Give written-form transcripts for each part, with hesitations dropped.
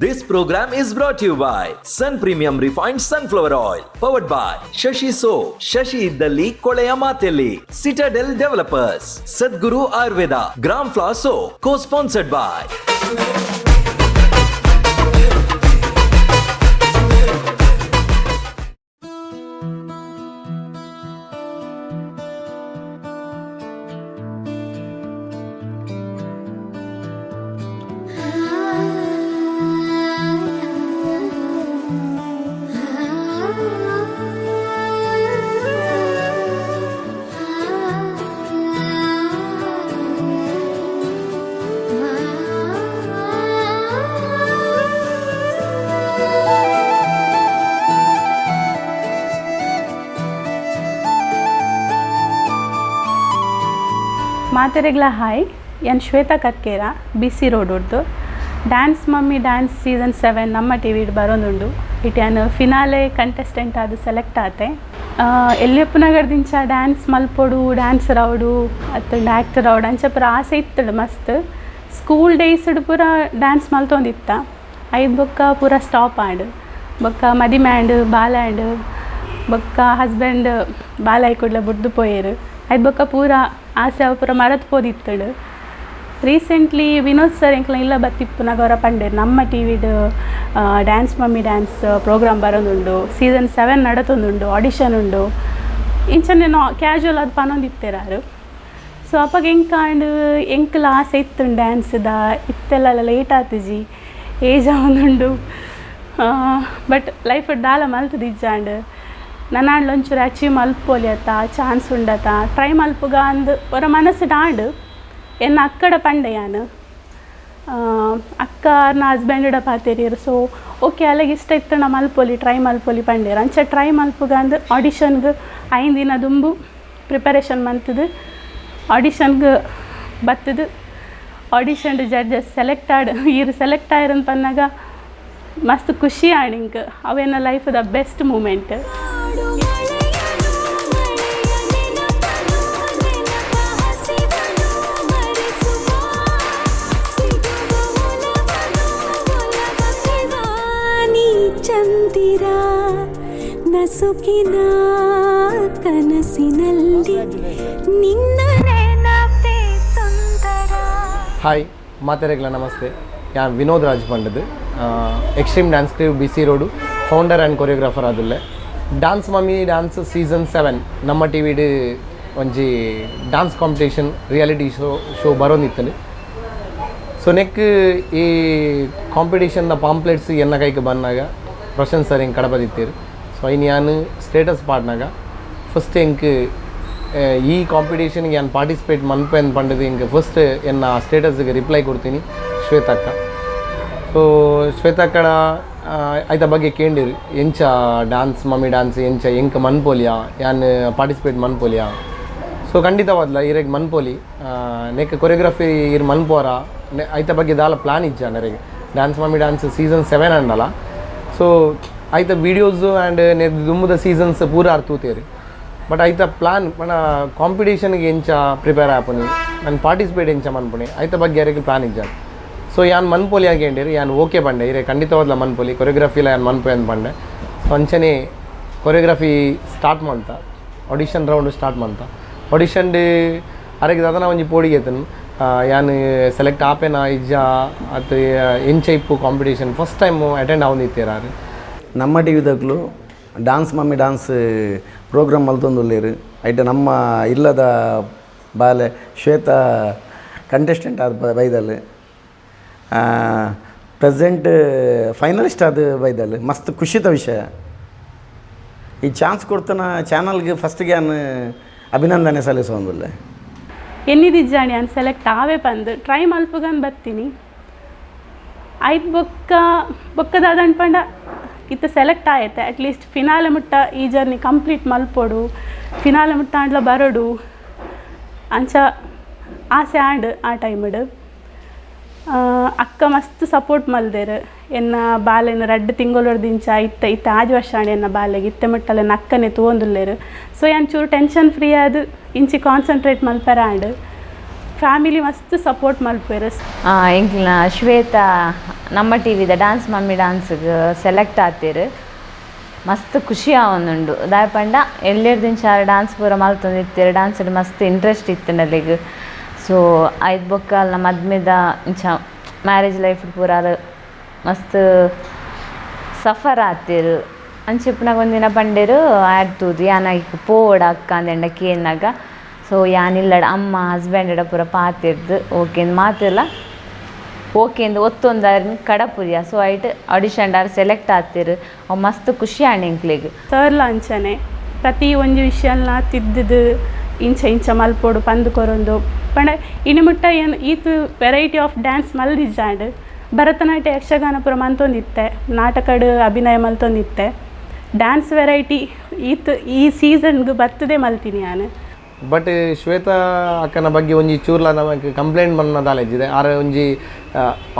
This program is brought to you by Sun Premium Refined Sunflower Oil, powered by Shashi Soap. Shashi ಇದ್ದಲ್ಲಿ ಕೊಳೆಯ ಮಾತೆಲ್ಲಿ. Citadel Developers, Sadguru Ayurveda, Gram Flour Soap, co-sponsored by ಮಾತೆರೆಗ್ಲ hi. ಯಾನ್ Shweta Karkera, B C road Urdu. Dance mummy dance season 7 ನಮ್ಮ T we'd ಬರೋದುಂಡು. It ಯಾನ್ finale contestant ಆದ್ select ಆತೆ. ಎಲ್ಯಪ್ಪುನಗರದಿಂಚ dance ಮಲ್ಪೊಡು, dancer ಆವೊಡು ಅತ್ತಂಡ actor ಆವೊಡು ಅಂಚ ಪೂರ ಆಸೆ ಇತ್ತುಂಡು ಮಸ್ತ್. ಸ್ಕೂಲ್ ಡೇಸ್ಡ್ ಪೂರ ಡ್ಯಾನ್ಸ್ ಮಲ್ತೊಂದಿತ್ತ. ಐದು ಬೊಕ್ಕ ಪೂರ ಸ್ಟಾಪ್ ಆಂಡ್. ಬೊಕ್ಕ ಮದಿಮೆ ಆಂಡ್, ಬಾಲೆ ಆಂಡ್. ಬೊಕ್ಕ ಹಸ್ಬೆಂಡ್ ಬಾಲೆ ಕೂಡ್ಲೆ ಬುಡ್ದು ಪೋಯೆರ್. ಐದು ಬೊಕ್ಕ ಪೂರ ಆಸೆ ಅವು ಪೂರ ಮರತ್ ಪೋದಿತ್ತುಂಡು. ರೀಸೆಂಟ್ಲಿ ವಿನೋದ್ ಸರ್ ಎಂಕ್ಲ ಇಲ್ಲ ಬತ್ತಿಪ್ಪುನಗ ಅವರ ಪಂಡೆರ್, ನಮ್ಮ T we'd dance mummy dance program ಬರೋದುಂಡು, season 7 ನಡತೊಂದುಂಡು, audition ಉಂಡು, ಇಂಚನೆ ನಾ ಕ್ಯಾಶುವಲ್ ಅದು ಪನೊಂದಿತ್ತೆರಾರು. ಸೊ ಅಪಗ ಎಂಕಾಂಡ್, ಎಂಕ್ಲ ಆಸೆ ಇತ್ತುಂಡು ಡ್ಯಾನ್ಸ್ದ. ಇತ್ತೆಲ್ಲ ಲೇಟ್ ಆತುಜಿ, ಏಜ್ ಆವೊಂದುಂಡು, ಬಟ್ ಲೈಫ್ ದಾಲ ಮಲ್ತುದಿಜ್ಜಾಂಡ್. ನನಾಂಡ್ಲ ಒಂಚೂರು ಅಚೀವ್ ಮಲ್ಪೊಲಿ ಅತ್ತ, ಚಾನ್ಸ್ ಉಂಡತ, ಟ್ರೈ ಮಲ್ಪುಗ ಅಂದ್ ಒರ ಮನಸ್ಸುಡ್ ಆಂಡ್. ಎನ್ನ ಅಕ್ಕಡ ಪಂಡೆ ಯಾನ್. ಅಕ್ಕ ಆರ್ನ ಹಸ್ಬೆಂಡ್ ಪಾತೆರಿಯೆರ್. ಸೊ ಓಕೆ, ಅಲೆಗ್ ಇಷ್ಟ ಇತ್ತುಂಡ ಮಲ್ಪೊಲಿ, ಟ್ರೈ ಮಲ್ಪೊಲಿ ಪಂಡೆರ್. ಅಂಚ ಟ್ರೈ ಮಲ್ಪುಗ ಅಂದ್ ಆಡಿಷನ್ಗ್ 5 ದಿನ ದುಂಬು ಪ್ರಿಪರೇಷನ್ ಮಂತುದು, ಆಡಿಷನ್ಗ್ ಬತ್ತುದು, audition judges select add ಈರ್ ಸೆಲೆಕ್ಟ್ ಆಯಿರನ್ ಪನ್ನಗ ಮಸ್ತ್ ಖುಷಿ ಆಂಡ್ ಎಂಕ್. ಅವೆನ್ನ life the best moment. ಕಾಡು ಮಳೆಯನು, ಮಳೆಯ ನೆನಪನು, ನೆನಪ ಹಸಿವನು ಮರೆಸುವ, ಸಿಗುವ ಒಲವನು ಒಲವ. ನೀ ಚಂದಿರ ನಸುಕಿನ ಕನಸಿನಲ್ಲಿ ನಿನ್ನ ನೆನಪೇ ಸುಂದರ. ಹಾಯ್, ಮಾತೆರೆಗ್ಲ ನಮಸ್ತೆ. ಯಾನ್ Vinod Raj ಪಂಡದು, extreme dance crew B C road founder and choreographer ಆದುಲ್ಲೆ. Dance mummy dance season 7 ನಮ್ಮ ಟಿ ವಿಡ್ ಒಂಜಿ dance competition reality show show ಬರೋಂದಿತ್ತಲು. So neck ಈ ಕಾಂಪಿಟೇಷನ್ನ ಪಾಂಪ್ಲೆಟ್ಸ್ ಎನ್ನ ಕೈಗೆ ಬಂದಾಗ ಪ್ರಶಾಂತ್ ಸರ್ ಎಂಕ್ ಕಡಪದಿತ್ತೀರು. ಸೊ ಐನ್ ಯಾನ್ ಸ್ಟೇಟಸ್ ಪಾಡ್ನಾಗ ಫಸ್ಟ್ ಎಂಕ್ ಈ ಕಾಂಪಿಟೇಷನ್ಗೆ ಯಾನ್ ಪಾರ್ಟಿಸಿಪೇಟ್ ಮನ್ಪೆನ್ ಪಂಡದು ಎಂಕ್ ಫಸ್ಟ್ ಎನ್ನ ಸ್ಟೇಟಸ್ಗೆ ರಿಪ್ಲೈ ಕೊಡ್ತೀನಿ ಶ್ವೇತಕ್ಕ. ಸೊ ಶ್ವೇತಕ್ಕಡ ಐತ ಬಗ್ಗೆ ಕೇಂಡಿರು, ಎಂಚ dance mummy dance ಎಂಚ, ಎಂಕ್ ಮನ್ಪೋಲಿಯಾ, ಯಾನ್ ಪಾರ್ಟಿಸಿಪೇಟ್ ಮನ್ಪೋಲಿಯಾ? ಸೊ ಖಂಡಿತವಾದ್ಲ ಇರೆಗ್ ಮನ್ಪೋಲಿ, ನೆಕ್ ಕೊರಿಯೋಗ್ರಫಿ ಇರ್ ಮನ್ಪೋರ, ಐತ ಬಗ್ಗೆ ದಾಲ ಪ್ಲಾನ್ ಇಜ್ಜ ನೆರೆಗೆ. Dance mummy dance season 7 ಅಂಡಲ, so ಐತ ವೀಡಿಯೋಸ್ ಆ್ಯಂಡ್ ನೆ ದುಂಬುದ ಸೀಸನ್ಸ್ ಪೂರ ಅರ್ ತೂತೇರು. ಬಟ್ ಐತ ಪ್ಲಾನ್ ಪಂಡ ಕಾಂಪಿಟೇಷನ್ಗೆ ಎಂಚ ಪ್ರಿಪೇರ್ ಆಪುನಿ, ನಾನು ಪಾರ್ಟಿಸಿಪೇಟ್ ಎಂಚ ಮನ್ಪುನಿ, ಐತ ಬಗ್ಗೆ ಯಾರಿಗೆ ಪ್ಲಾನ್ ಇಜ್ಜ. ಸೊ ಯಾನ್ ಮನ್ಪೊಲಿ ಆಗಿ ಯಾನ್ ಓಕೆ ಪಂಡೆ, ಇರೆ ಖಂಡಿತವಾದ್ಲ ಮನ್ಪೊಲಿ, ಕೊರಿಯೋಗ್ರಫಿಲ ಯಾನ್ ಮನ್ಪೆ ಅಂದ್ ಪಂಡೆ. ಸೊ ಅಂಚನೆ ಕೊರಿಯೋಗ್ರಫಿ ಸ್ಟಾರ್ಟ್ ಮಲ್ತ, audition round start ಮಲ್ತ. ಆಡಿಷನ್ ಅರೆಗೆ ದಾದನ ಒಂಜಿ ಪೋಡಿಗೆ ಎತ್ತನ್, ಯಾನ್ ಸೆಲೆಕ್ಟ್ ಆಪೇನಾ ಇಜ್ಜಾ ಅತ್ ಎಂಚ ಇಪ್ಪು competition, first time attend ಆವೊಂದಿತ್ತೆರ್ ಆರು. ನಮ್ಮ T ವಿದಕ್ಲು dance mummy dance program ಮಲ್ತೊಂದುಲ್ಲೆರ್. ಐಟ್ ನಮ್ಮ ಇಲ್ಲದ ಬಾಲೆ ಶ್ವೇತಾ ಕಂಟೆಸ್ಟೆಂಟ್ ಆದ್ ಬೈದಲ್, ಪ್ರೆಸೆಂಟ್ ಫೈನಲಿಸ್ಟ್ ಆದ್ ಬೈದಲ್. ಮಸ್ತ್ ಖುಷಿತ ವಿಷಯ. ಈ ಚಾನ್ಸ್ ಕೊಡ್ತನ ಚಾನಲ್ಗೆ ಫಸ್ಟ್ಗೆ ಯಾನ್ ಅಭಿನಂದನೆ ಸಲ್ಲಿಸೋಂದುಲ್ಲೆ. ಎನ್ನಿದಿಜ್ಜಾಣಿ ಯಾನ್ ಸೆಲೆಕ್ಟ್ ಆವೆ ಪಂದ್. ಟ್ರೈ ಮಲ್ಪುಗಂದ್ ಬತ್ತೀನಿ. ಐತ್ ಬೊಕ್ಕ ಬೊಕ್ಕ ದಾದ ಪಂಡ ಇತ್ತೆ ಸೆಲೆಕ್ಟ್ ಆಯತೆ, at least finale ಮುಟ್ಟ ಈ ಜರ್ನಿ ಕಂಪ್ಲೀಟ್ ಮಲ್ಪೊಡು, ಫಿನಾಲೆ ಮುಟ್ಟ ಆಂಡ್ಲ ಬರೊಡು, ಅಂಚ ಆಸೆ ಆಂಡ್. ಆ ಟೈಮ್ಡ್ ಅಕ್ಕ ಮಸ್ತ್ ಸಪೋರ್ಟ್ ಮಲ್ದೆರ್. ಎನ್ನ ಬಾಲೆನ 2 ತಿಂಗಳೊರ್ದಿಂಚ ಇತ್ತೆ ಇತ್ತೆ 6 ವರ್ಷ ಆಂಡ್ ಎನ್ನ ಬಾಲೆಗ್. ಇತ್ತೆ ಮುಟ್ಟಲ ಎನ್ನ ಅಕ್ಕನೆ ತೂವೊಂದುಲ್ಲೆರ್. ಸೊ ಯಾನ್ ಚೂರು ಟೆನ್ಷನ್ ಫ್ರೀ ಆದ್ ಇಂಚಿ ಕಾನ್ಸಂಟ್ರೇಟ್ ಮಲ್ಪೆರೆ ಆಂಡ್. Family ಮಸ್ತ್ ಸಪೋರ್ಟ್ ಮಲ್ಪುವೆರ್. ಎಂಕ್ಲಿನ ಶ್ವೇತಾ ನಮ್ಮ ಟಿವಿದ ಡಾನ್ಸ್ ಮಮ್ಮಿ ಡಾನ್ಸ್ಗೆ ಸೆಲೆಕ್ಟ್ ಆತೀರು. ಮಸ್ತ್ ಖುಷಿ ಆವೊಂದುಂಡು. ದಾಯೆ ಪಂಡ ಎಲ್ಲೆರ್ದಿಂಚ ಡಾನ್ಸ್ ಪೂರ ಮಲ್ತೊಂದಿತ್ತೆರ್, ಡಾನ್ಸ್ ಮಸ್ತ್ ಇಂಟ್ರೆಸ್ಟ್ ಇತ್ತಿನಲ್ಲಿಗ್. ಸೊ ಐದು ಬೊಕ್ಕ ಅಲ್ನ ಮದ್ಮೆದ ಇಂಚ ಮ್ಯಾರೇಜ್ ಲೈಫ್ ಪೂರ ಮಸ್ತ್ ಸಫರ್ ಆತೆರ್. ಅಂಚೆಪ್ಪುನಗ ಒಂದಿನ ಪಂಡೆರ್ ಆಡ್ ತೂದು ಯಾನ್ ಐಕ್ ಪೋವಡ ಅಕ್ಕ ಅಂದೆಂಡ ಕೇನ್ನಗ. ಸೊ ಯಾನ್ ಇಲ್ಲಡ ಅಮ್ಮ ಹಸ್ಬೆಂಡ್ ಪೂರ ಪಾತೆರ್ದು ಓಕೆ ಮಾತೆಲ್ಲ ಓಕೆ ಇಂದು ಒತ್ತೊಂದಾರಿನ ಕಡಪುರಿಯ. ಸೊ ಐಟ್ ಆಡಿಷನ್ ಆರ್ ಸೆಲೆಕ್ಟ್ ಆತೆರ್. ಅವು ಮಸ್ತ್ ಖುಷಿ ಆಂಡ್ ಎಂಕ್ಲೆಗ್. ಸರ್ಲ ಅಂಚನೆ ಪ್ರತಿ ಒಂಜಿ ವಿಷಯನ ತಿದ್ದುದು ಇಂಚ ಇಂಚ ಮಲ್ಪೊಡು ಪಂದ್ ಕೊರೊಂದು ಪಂಡ ಇನಿ ಮುಟ್ಟ ಏನ್ ಈತ್ variety of dance ಮಲ್ದಿಜ್ಜಾಂಡ್. Bharatanatyam Yakshagana ಪೂರ ಮಲ್ತೊಂದಿತ್ತೆ, ನಾಟಕಡ್ ಅಭಿನಯ ಮಲ್ತೊಂದಿತ್ತೆ. ಡ್ಯಾನ್ಸ್ ವೆರೈಟಿ ಈತ್ ಈ ಸೀಸನ್ಗೆ ಬರ್ತದೆ ಮಲ್ತೀನಿ ನಾನು. ಬಟ್ ಶ್ವೇತಾ ಅಕ್ಕನ ಬಗ್ಗೆ ಒಂಜಿ ಚೂರ್ಲ ನಮಗೆ ಕಂಪ್ಲೇಂಟ್ ಮನ್ನ ದಾಲೇಜಿದೆ. ಆರ್ ಒಂಜಿ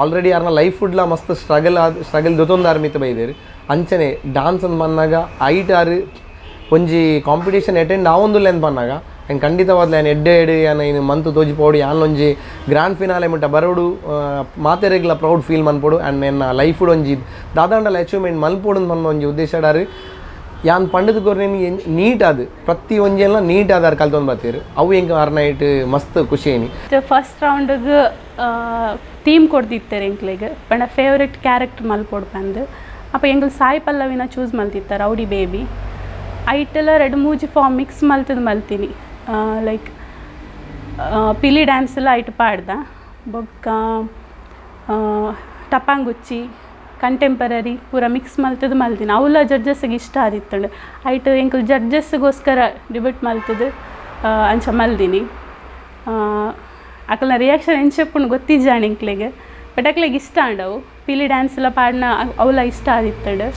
ಆಲ್ರೆಡಿ ಆರ್ನ ಲೈಫ್ ಫುಡ್ಲ ಮಸ್ತ್ ಸ್ಟ್ರಗಲ್ ಆದ್ ಸ್ಟ್ರಗಲ್ ದೊತೊಂದು ಮಿತ್ತ ಬೈದೇರು. ಅಂಚನೆ ಡಾನ್ಸ್ ಅಂದ್ ಬಂದಾಗ ಐಟ್ ಆರ್ ಒಂಜಿ ಕಾಂಪಿಟೇಷನ್ ಅಟೆಂಡ್ ಆವೊಂದುಲ್ಲ ಅಂದ್ ಪನ್ನಾಗ ಆ್ಯಂಡ್ ಖಂಡಿತವಾದ್ಲ ಯಾನ್ ಎಡ್ಡೆ ಎಡ್ ಯಾನ್ ಇನ್ನು ಮಂತ್ ತೋಜಿಪೋಡು, ಯಾನ್ ಒಂಜಿ ಗ್ರ್ಯಾಂಡ್ ಫಿನಾಲೆ ಮುಟ್ಟ ಬರೋಡು, ಮಾತೆರೆಗ್ಲ ಪ್ರೌಡ್ ಫೀಲ್ ಮನ್ಪೊಡು ಆ್ಯಂಡ್ ಎನ್ನ ಲೈಫ್ ಒಂಜಿ ದಾದಾಂಡಲ ಅಚೀವ್ಮೆಂಟ್ ಮಲ್ಪೊಡು ಪನ್ನ ಒಂಜಿ ಉದ್ದೇಶ ಆರ್ ಯಾನ್ ಪಂಡದ ಕೊರ್ನೇನು ನೀಟ್ ಆದ್ ಪ್ರತಿ ಒಂಜೆಲ್ಲ ನೀಟ್ ಆದಾರ್ ಕಲ್ತೊಂದು ಬರ್ತೀರು. ಅವು ಎಂಕ್ ಆರ್ ನೈಟ್ ಮಸ್ತ್ ಖುಷಿ ಐನಿ. ಫಸ್ಟ್ ರೌಂಡ್ಗೆ ಥೀಮ್ ಕೊಡ್ದಿತ್ತಾರೆ ಎಂಕ್ಲೆಗ್, ಪಂಡ ಫೇವ್ರೆಟ್ ಕ್ಯಾರೆಕ್ಟರ್ ಮಲ್ಪೊಡು ಪಂದ್. ಅಪ್ಪ ಎಂಕುಲು ಸಾಯಿ ಪಲ್ಲವಿನ ಚೂಸ್ ಮಲ್ತಿತ್ತ, ರೌಡಿ ಬೇಬಿ. ಐಟೆಲ್ಲ ರಡ್ಡ್ ಮೂಜಿ ಫಾರ್ಮ್ ಮಿಕ್ಸ್ ಮಲ್ತದ್ ಮಲ್ತೀನಿ. ಲೈಕ್ ಪಿಲಿ ಡ್ಯಾನ್ಸ್ ಎಲ್ಲ ಐಟ್ ಪಾಡ್ದ, ಬೊಕ್ಕ ಟಪಾಂಗುಚ್ಚಿ ಕಂಟೆಂಪರರಿ ಪೂರ ಮಿಕ್ಸ್ ಮಲ್ತದ್ ಮಲ್ತೀನಿ. ಅವುಲ ಜಡ್ಜಸ್ಗೆ ಇಷ್ಟ ಆದಿತ್ತಂಡು. ಐಟ್ ಎಂಕುಲು ಜಡ್ಜಸ್ಗೋಸ್ಕರ ಡಿಬೇಟ್ ಮಲ್ತದ್ ಅಂಚ ಮಲ್ದಿನಿ. ಅಕಲ್ನ ರಿಯಾಕ್ಷನ್ ಎಂಚಪ್ಪುಂಡು ಗೊತ್ತಿಜ್ಜಾಂಡ್ ಎಂಕ್ಲೆಗ್, ಬಟ್ ಅಕ್ಲೆಗ್ ಇಷ್ಟ ಆಂಡ್ ಅವು. ಪಿಲಿ ಡ್ಯಾನ್ಸ್ ಎಲ್ಲ ಪಾಡ್ನ ಅವುಲ ಇಷ್ಟ ಆದಿತ್ತಂಡು.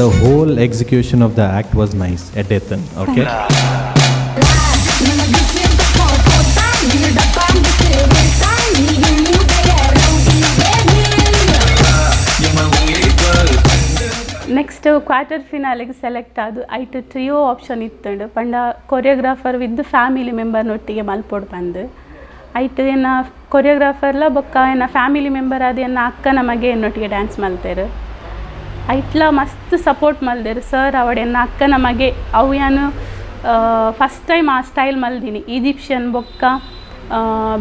The whole execution of the act was nice at Ethan, okay? Next quarter ಫಿನಾಲೆಗೆ select ಆದು ಐಟ್ ಟ್ರಿಯೋ ಆಪ್ಷನ್ ಇತ್ತಂಡು. ಪಂಡ choreographer with family ಮೆಂಬರ್ನೊಟ್ಟಿಗೆ ಮಲ್ಪೊಡು ಪಂದ್. ಐಟ್ ಎನ್ನ ಕೊರಿಯೋಗ್ರಾಫರ್ಲ ಬೊಕ್ಕ ಎನ್ನ ಫ್ಯಾಮಿಲಿ ಮೆಂಬರ್ ಆದ್ ಎನ್ನ ಅಕ್ಕನ ಮಗೆ ಎನ್ನೊಟ್ಟಿಗೆ ಡ್ಯಾನ್ಸ್ ಮಲ್ತೆರ್. ಐಟ್ಲ ಮಸ್ತ್ ಸಪೋರ್ಟ್ ಮಲ್ದೆರ್ ಸರ್ ಅವಡ್ ಎನ್ನ ಅಕ್ಕನ ಮಗೆ. ಅವು ಯಾನ್ ಫಸ್ಟ್ ಟೈಮ್ ಆ ಸ್ಟೈಲ್ ಮಲ್ದಿನಿ, ಈಜಿಪ್ಷಿಯನ್ ಬೊಕ್ಕ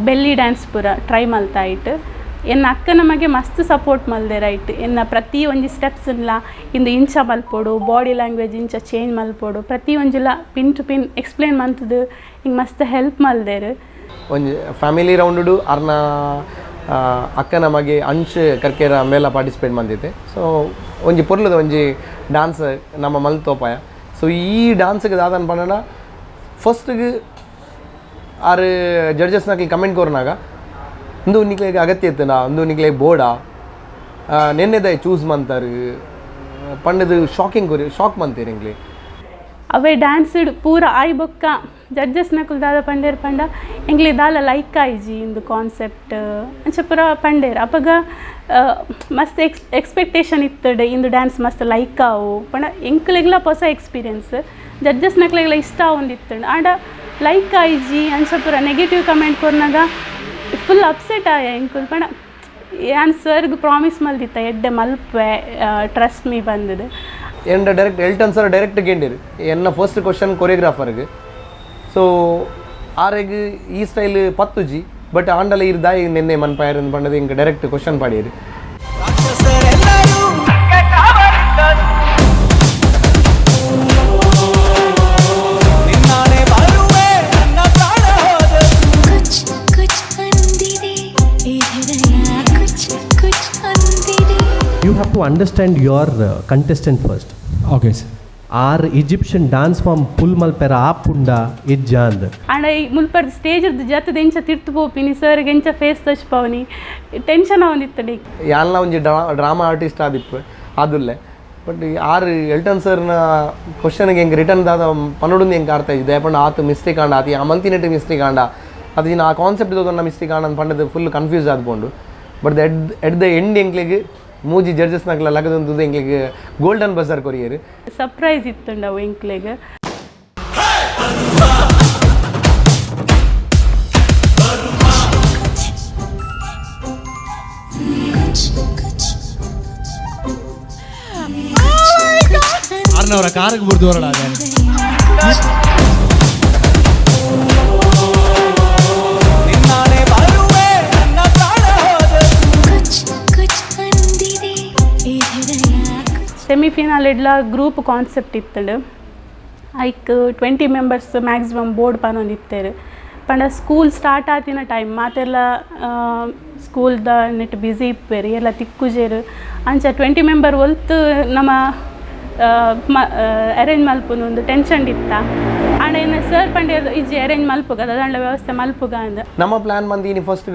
ಬೆಲ್ಲಿ ಡ್ಯಾನ್ಸ್ ಪೂರ ಟ್ರೈ ಮಲ್ತ ಐಟ್. ಎನ್ನ ಅಕ್ಕನ ಮಗೆ ಮಸ್ತ್ ಸಪೋರ್ಟ್ ಮಲ್ದೆರ್ ಐಟ್. ಎನ್ನ ಪ್ರತಿ ಒಂಜಿ ಸ್ಟೆಪ್ಸ್ಲ ಇಂದು ಇಂಚ ಮಲ್ಪೊಡು, ಬಾಡಿ ಲ್ಯಾಂಗ್ವೇಜ್ ಇಂಚ ಚೇಂಜ್ ಮಲ್ಪೊಡು, ಪ್ರತಿ ಒಂಜಿಲ pin to pin explain ಮಲ್ತದು ಹಿಂಗೆ ಮಸ್ತ್ ಹೆಲ್ಪ್ ಮಲ್ದೆರ್. ಒಂಜಿ ಫ್ಯಾಮಿಲಿ ರೌಂಡುಡು ಅರ್ನ ಅಕ್ಕನ ಮಗೆ ಅಂಶ್ ಕರ್ಕೇರ ಮೇಲ ಪಾರ್ಟಿಸಿಪೇಟ್ ಮಂದಿತ್ತೆ. ಸೊ ಒಂಜಿ ಪೊರ್ಲುದ ಒಂಜಿ ಡಾನ್ಸ್ ನಮ್ಮ ಮಲ್ತೋಪಾಯ. ಸೊ ಈ ಡಾನ್ಸ್ಗೆ ದಾದನ್ ಪಂಡನ ಫಸ್ಟ್ಗೆ ಆರು ಜಡ್ಜಸ್ನಕ್ಲಿ ಕಮೆಂಟ್ ಕೊರ್ನಾಗ ಉಂದು ನಿಕ್ಲೆಗ್ ಅಗತ್ಯ ಇತ್ತುನಾ, ಉಂದು ನಿಕ್ಲೆಗ್ ಬೋಡಾ, ನೆನ್ನೆದಾಯ್ ಚೂಸ್ ಮಂತಾರು ಪಂಡದು ಶಾಕಿಂಗ್ ಕೊರಿ ಶಾಕ್ ಮಂತೀರ್ ಎಂಕ್ಲೆ. ಅವೇ ಡ್ಯಾನ್ಸ್ಡ್ ಪೂರ ಆಯ್ ಬೊಕ್ಕ ಜಡ್ಜಸ್ ನಕುಲು ದಾದ ಪಂಡೇರ್ ಪಂಡ ಎಂಕ್ಲೆ ದಾಲ ಲೈಕ್ ಆಯ್ಜಿ ಇಂದು ಕಾನ್ಸೆಪ್ಟ್ ಅಂಚ ಪೂರ ಪಂಡೇರ್. ಅಪಗ ಮಸ್ತ್ ಎಕ್ಸ್ಪೆಕ್ಟೇಷನ್ ಇತ್ತಡೆ ಇಂದು ಡ್ಯಾನ್ಸ್ ಮಸ್ತ್ ಲೈಕ್ ಆವು ಪಂಡ ಎಂಕ್ಲೆಗ್ಲ ಹೊಸ ಎಕ್ಸ್ಪೀರಿಯನ್ಸ್, ಜಡ್ಜಸ್ ನಕ್ಲೆಗ್ಲ ಇಷ್ಟ ಆವೊಂದಿತ್ತಂಡ್. ಆಂಡ ಲೈಕ್ ಆಯ್ಜಿ ಅಂಚ ಪೂರ ನೆಗೆಟಿವ್ ಕಮೆಂಟ್ ಕೊರ್ನಾಗ ಫುಲ್ ಅಪ್ಸೆಟ್ ಆಯ ಎಂಕುಲು. ಪಂಡ ಯಾನ್ ಸರ್ಗ್ ಪ್ರಾಮಿಸ್ ಮಲ್ದಿತ್ತ ಎಡ್ಡೆ ಮಲ್ಪೆ ಟ್ರಸ್ಟ್ ಮೀ ಬಂದದು. ಎಂಡ direct Elton sir direct ಗೆಂಡಿರು ಎನ್ನ ಫಸ್ಟ್ ಕ್ವಶನ್ ಕೊರಿಯೋಗ್ರಾಫರ್ಗೆ. ಸೊ ಆರೆಗ್ ಈ ಸ್ಟೈಲ್ ಪತ್ತುಜಿ, ಬಟ್ ಆಂಡಲ ಇರ್ ದಾಯಿ ನಿನ್ನೆ ಮನ್ಪಾಯರ್ ಪಂಡದು ಇಂಕ ಡೈರೆಕ್ಟ್ ಕ್ವಶನ್ ಪಾಡಿಯರು. ಕುಚ್ ಕುಚ್ ಅಂದಿದೆ ಈ ಹೃದಯ, ಕುಚ್ ಕುಚ್ ಅಂದಿದೆ. You have to understand your contestant first. Okay sir. Are Egyptian dance form pull ಮಲ್ಪೆರ ಆಪುಂಡ ಇಜ್ಜಾಂದ್. ಆಂಡ ಈ ಮುಲ್ಪರ್ದು ಸ್ಟೇಜ್ ಜತ್ತದ ಎಂಚ ತಿರ್ತು ಪೋಪಿನಿ ಸರ್ಗೆ ಎಂಚ ಫೇಸ್ ತೋಚ್ಪವನಿ ಟೆನ್ಷನ್ ಆವೊಂದಿತ್ತಡಿ. ಯಾನ್ಲ ಒಂಜಿ ಡ್ರಾಮಾ ಆರ್ಟಿಸ್ಟ್ ಆದಿಪ್ಪು ಆದುಲ್ಲೆ, ಬಟ್ ಆರು ಎಲ್ಟನ್ ಸರ್ನ ಕ್ವಶನ್ಗೆ ಹೆಂಗೆ ರಿಟರ್ನ್ ದಾದ ಪನೊಡುಂದು ಹೆಂಗೆ ಅರ್ಥ ಇದೆ. ಪಂಡ ಆತು ಮಿಸ್ಟೇಕ್ ಆಂಡ ಆತು ಆ ಮಲ್ತಿನೆಟ್ ಮಿಸ್ಟೇಕ್ ಆಂಡ ಅದು ಆ ಕಾನ್ಸೆಪ್ಟ್ ತೋದೊಂದು ಮಿಸ್ಟೇಕ್ ಆನಂದ್ ಪಂಡದು ಫುಲ್ ಕನ್ಫ್ಯೂಸ್ ಆದ್ಕೊಂಡು. But the at the end ಎಂಕ್ಲೆಗ್ ಮೂಜಿ ಜಡ್ಜಸ್ ನಕಲ ಲಗದೊಂದು ಎಂಕ್ಲೆಗ್ golden buzzer courier. Surprise ಇತ್ತುಂಡವು ಎಂಕ್ಲೆಗ್. ಆರ್ನವರ ಕಾರಿಗೆ ಬುರ್ದು ಬರೋಣ. ಸೆಮಿಫಿನಾಲ್ ಇಡ್ಲ ಗ್ರೂಪ್ ಕಾನ್ಸೆಪ್ಟ್ ಇತ್ತಂಡು. ಐಕ್ 20 members maximum board ಪನೊಂದು ಇತ್ತೇರು. ಪಂಡ ಸ್ಕೂಲ್ ಸ್ಟಾರ್ಟ್ ಆತಿನ ಟೈಮ್ ಮಾತೆಲ್ಲ ಸ್ಕೂಲ್ದ ನೆಟ್ ಬ್ಯುಸಿ ಇಪ್ಪೇರು, ಎಲ್ಲ ತಿಕ್ಕುಜೇರು. ಅಂಚ 20 ಮೆಂಬರ್ ಒಲ್ತು ನಮ್ಮ ಅರೇಂಜ್ ಮಲ್ಪುನು ಒಂದು ಟೆನ್ಷನ್ ಇತ್ತ. ಆಂಡ ಏನ ಸರ್ ಪಂಡೆ ಇಜ್ಜಿ ಅರೇಂಜ್ ಮಲ್ಪುಗ ದಂಡ ವ್ಯವಸ್ಥೆ ಮಲ್ಪುಗ ಅಂದ. ನಮ್ಮ ಪ್ಲ್ಯಾನ್ ಬಂದು ಇನಿ ಫಸ್ಟ್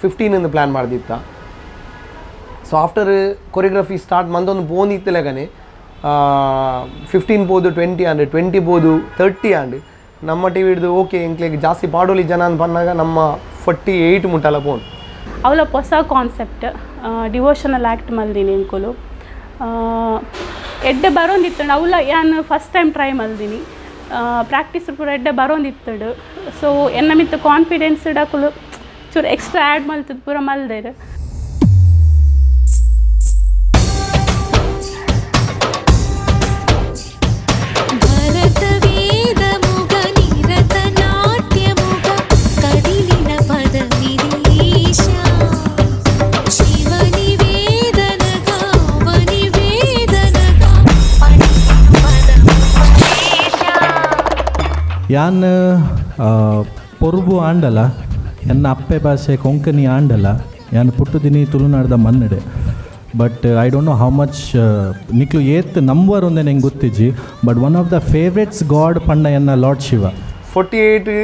15 ಪ್ಲ್ಯಾನ್ ಮಾಡ್ದಿತ್ತ. So after choreography start ಮಂದೊಂದು ಪೋಂದಿತ್ತಲೆಗನೆ 15 ಪೋದು 20 ಆಂಡ್ 20 ಪೋದು 30 ಆಂಡ್ ನಮ್ಮ ಟಿ ವಿಡ್ದು ಓಕೆ ಎಂಕ್ಲೆಗ್ ಜಾಸ್ತಿ ಪಾಡೋಲಿ ಜನ ಅಂತ ಪನ್ನಾಗ ನಮ್ಮ 48 ಮುಟ್ಟಲ ಪೋನ್. ಅವಲ ಹೊಸ concept devotional act ಮಲ್ದಿನಿ ಎಂಕುಲು ಎಡ್ಡೆ ಬರೋಂದಿತ್ತಂಡು. ಅವಲ ಯಾನ್ first time try ಮಲ್ದಿನಿ. Practice ಪೂರ ಎಡ್ಡೆ ಬರೋಂದಿತ್ತಡು. ಸೊ ಎನ್ನ ಮಿತ್ತ ಕಾನ್ಫಿಡೆನ್ಸ್ ಡಾಕುಲು ಚೂರು ಎಕ್ಸ್ಟ್ರಾ ಆ್ಯಡ್ ಮಲ್ತದ ಪೂರ ಮಲ್ದೇರು. ಯಾನ್ ಪೊರ್ಬು ಆಂಡಲ ಎನ್ನ ಅಪ್ಪೆ ಭಾಷೆ ಕೊಂಕಣಿ ಆಂಡಲ ಯಾನ್ ಪುಟ್ಟುದಿನಿ ತುಳುನಾಡ್ದ ಮನ್ನಡೆ. But I don't know how much ನಿಕ್ಲು ಏತ್ ನಂಬರ್ ಒಂದೇ ನಂಗೆ ಗೊತ್ತಿಜ್ಜಿ. But one of the favourites god ಪಂಡ ಎನ್ನ ಲಾರ್ಡ್ ಶಿವ. 48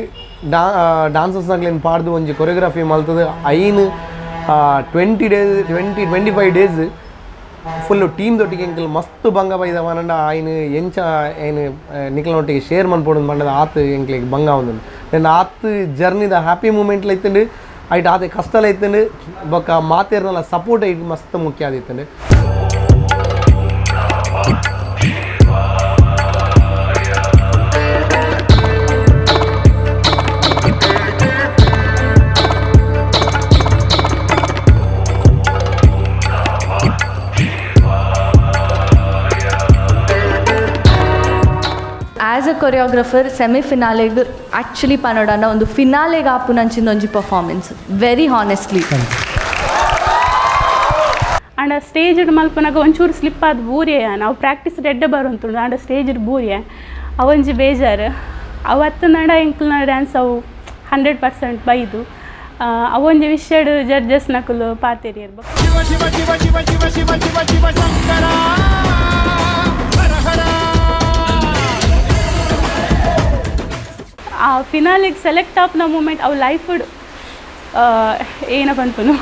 ಡಾನ್ಸರ್ಸ್ ನಗ್ಲೇನು ಪಾಡ್ದು ಒಂಜಿ ಕೊರಿಯೋಗ್ರಫಿ ಮಲ್ತದ ಐನ್ 20 days 20-25 days full team ದೊಟ್ಟಿಗೆ ಎಂಕಲ್ ಮಸ್ತ್ ಬಂಗ ಬೈದ ಪಂಡ ಆಯ್ನ ಎಂಚ ಐನ್ ನಿಕ್ಲನೊಟ್ಟಿಗೆ ಶೇರ್ ಮನ್ಪೊಡು ಪಂಡದ ಆತ್ ಎಂಕ್ಲೆಗ್ ಬಂಗ ಉಂದು. Then ಆತ್ ಜರ್ನಿದ ಹ್ಯಾಪಿ ಮೂಮೆಂಟ್ಲ ಇತ್ತುಂಡು, ಐಟ್ ಆತೆ ಕಷ್ಟಲ ಇತ್ತುಂಡು, ಬೊಕ್ಕ ಮಾತೇರ್ನಲ ಸಪೋರ್ಟ್ ಐಟ್ ಮಸ್ತ್ ಮುಖ್ಯ ಆದಿತ್ತುಂಡು. As a choreographer ಸೆಮಿಫಿನಾಲೆಗ್ actually ಪನೋಡಾಂಡ ಒಂದು ಫಿನಾಲೆಗ್ ಆಪುನಂಚಿನ ಒಂಜಿ performance very honestly. ಆಂಡ ಸ್ಟೇಜ್ ಮಲ್ಪುನಗ ಒಂಚೂರು ಸ್ಲಿಪ್ ಆದ್ ಬೂರಿಯ ನಾವು ಪ್ರಾಕ್ಟೀಸ್ ಎಡ್ಡೆ ಬರೋಂತುಂಡು. ಆಂಡ ಸ್ಟೇಜ್ ಬೂರಿಯ ಅವೊಂಜಿ ಬೇಜಾರು. ಅವತ್ತುನಡ ಎಂಕ್ಲ್ನ ಡ್ಯಾನ್ಸ್ ಅವು 100% ಬೈದು ಅವೊಂಜಿ ವಿಷಯಡ್ ಜಡ್ಜಸ್ ನಕುಲು ಪಾತೆರಿಯರ್. ಆ ಫಿನಾಲಿಗೆ ಸೆಲೆಕ್ಟ್ ಆಪ್ನ ಮೂಮೆಂಟ್ ಅವು ಲೈಫುಡ್ ಏನ ಪನ್ಪುನು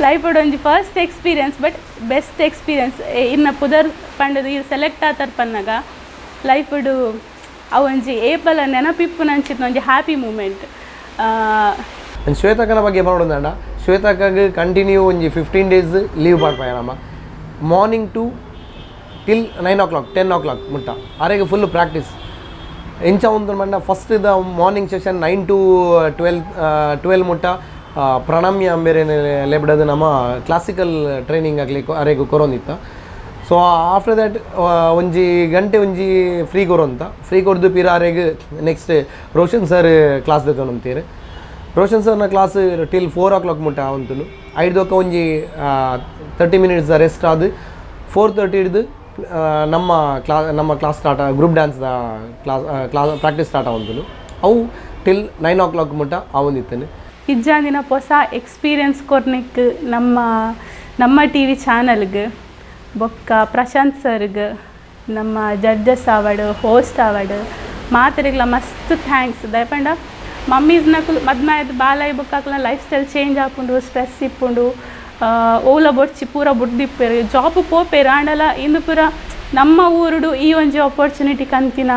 ಲೈಫುಡ್ ಒಂಜಿ first experience but best experience. ಇನ್ನ ಪುದರ್ ಪಂಡದು ಈ ಸೆಲೆಕ್ಟ್ ಆತರ್ ಪನ್ನಗ ಲೈಫುಡು ಅವೊಂಜಿ ಏಪಲ ನೆನಪಿಪ್ಪುನಂಚಿನ ಒಂಜಿ ಹ್ಯಾಪಿ ಮೂಮೆಂಟ್. ಶ್ವೇತಕನ ಬಗ್ಗೆ ಪನೊಡುಂದಾಂಡ ಶ್ವೇತಕಗ್ ಕಂಟಿನ್ಯೂ ಒಂಜಿ 15 ಡೇಸ್ ಲೀವ್ ಪಾಡ್ಪಾಯ ನಮ್ಮ morning to till 9 o'clock 10 o'clock ಮುಟ್ಟ ಅರೆಗೆ ಫುಲ್ ಪ್ರಾಕ್ಟೀಸ್. ಎಂಚ ಉಂದು ಪಂಡ first the morning session 9 to 12 ಮುಟ್ಟ ಪ್ರಣಮ್ಯ ಅಂಬೇರೆ ಲೇಬಡದು ನಮ್ಮ ಕ್ಲಾಸಿಕಲ್ ಟ್ರೈನಿಂಗ್ ಆಗಲಿ ಅರೆಗ್ ಕೊರೊಂದಿತ್ತ. So after that ಒಂಜಿ ಗಂಟೆ ಒಂಜಿ ಫ್ರೀ ಕೊರೊಂತ ಫ್ರೀ ಕೊರ್ದು ಪಿರ ಅರೆಗ್ next Roshan sir class ದೆತೊನೊಂತೀರು. Roshan ಸರ್ನ class till 4 o'clock ಮುಟ್ಟ ಉಂತುಂಡು. ಐದೊಕ್ಕ ಒಂಜಿ 30 ಮಿನಿಟ್ಸ್ ರೆಸ್ಟ್ ಆದ್ 4:30 ಹಿಡ್ದು ನಮ್ಮ class start group ಡ್ಯಾನ್ಸ್ದ class class practice start ಆವೊಂದುಂಡು. ಅವು ಟಿಲ್ 9 o'clock ಮುಟ್ಟ ಆವೊಂದಿತ್ತುಂಡು. ಇಜ್ಜಾಂದಿನ ಹೊಸ ಎಕ್ಸ್ಪೀರಿಯನ್ಸ್ ಕೊರ್ನೆಕ್ ನಮ್ಮ ನಮ್ಮ ಟಿ ವಿ ಚಾನಲ್ಗೆ ಬೊಕ್ಕ ಪ್ರಶಾಂತ್ ಸರ್ಗ್ ನಮ್ಮ ಜಡ್ಜಸ್ ಆವಡ್ ಹೋಸ್ಟ್ ಆವಡ್ ಮಾತೆರೆಗ್ಲ ಮಸ್ತ್ thanks. ದಯಪಂಡ ಮಮ್ಮೀಸ್ ನಕುಲು ಮದ್ಮಾಯದ ಬಾಲಾಯಿ ಬೊಕ್ಕ ಅಕ್ಲ್ನ life style change ಆಪುಂಡು, ಸ್ಟ್ರೆಸ್ ಇಪ್ಪುಂಡು, ಓಲ ಬೊಡ್ಚಿ ಪೂರ ಬುಡ್ದಿಪ್ಪೆರ್ ಜಾಬ್ ಪೋಪೆರ್. ಆಂಡಲ ಇಂದು ಪೂರ ನಮ್ಮ ಊರುಡು ಈ ಒಂಜಿ ಆಪರ್ಚುನಿಟಿ ಕಂತಿನ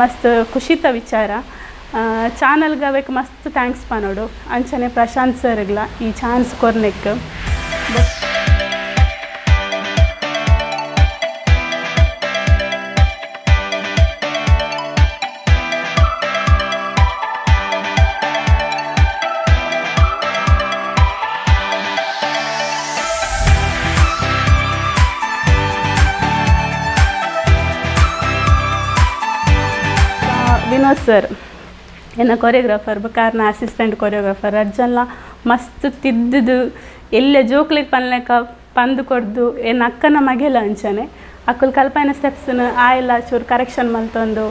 ಮಸ್ತ್ ಖುಷಿತ ವಿಚಾರ. ಚಾನಲ್ಗೆ ಅವೆಕ್ ಮಸ್ತ್ thanks ಪನೋಡು. ಅಂಚನೆ ಪ್ರಶಾಂತ್ ಸರ್ಗ್ಲ ಈ ಚಾನ್ಸ್ ಕೊರ್ನೆಕ್. ವಿನೋದ್ ಸರ್ ಎನ್ನ ಕೊರಿಯೋಗ್ರಾಫರ್, ಬೊಕ ಅಸಿಸ್ಟೆಂಟ್ ಕೊರಿಯೋಗ್ರಾಫರ್ ಅರ್ಜನ್ಲ ಮಸ್ತ್ ತಿದ್ದುದು ಎಲ್ಲ ಜೋಕ್ಲೆಗ್ ಪನ್ಲೆಕ ಪಂದ್ ಕೊರ್ದು. ಎನ್ನ ಅಕ್ಕನ ಮಗೆಲ ಅಂಚನೆ ಅಕುಲು ಕಲ್ಪಾಯಿನ ಸ್ಟೆಪ್ಸ್ನ್ ಆಯೆಲ ಚೂರು ಕರೆಕ್ಷನ್ ಮಲ್ತೊಂದು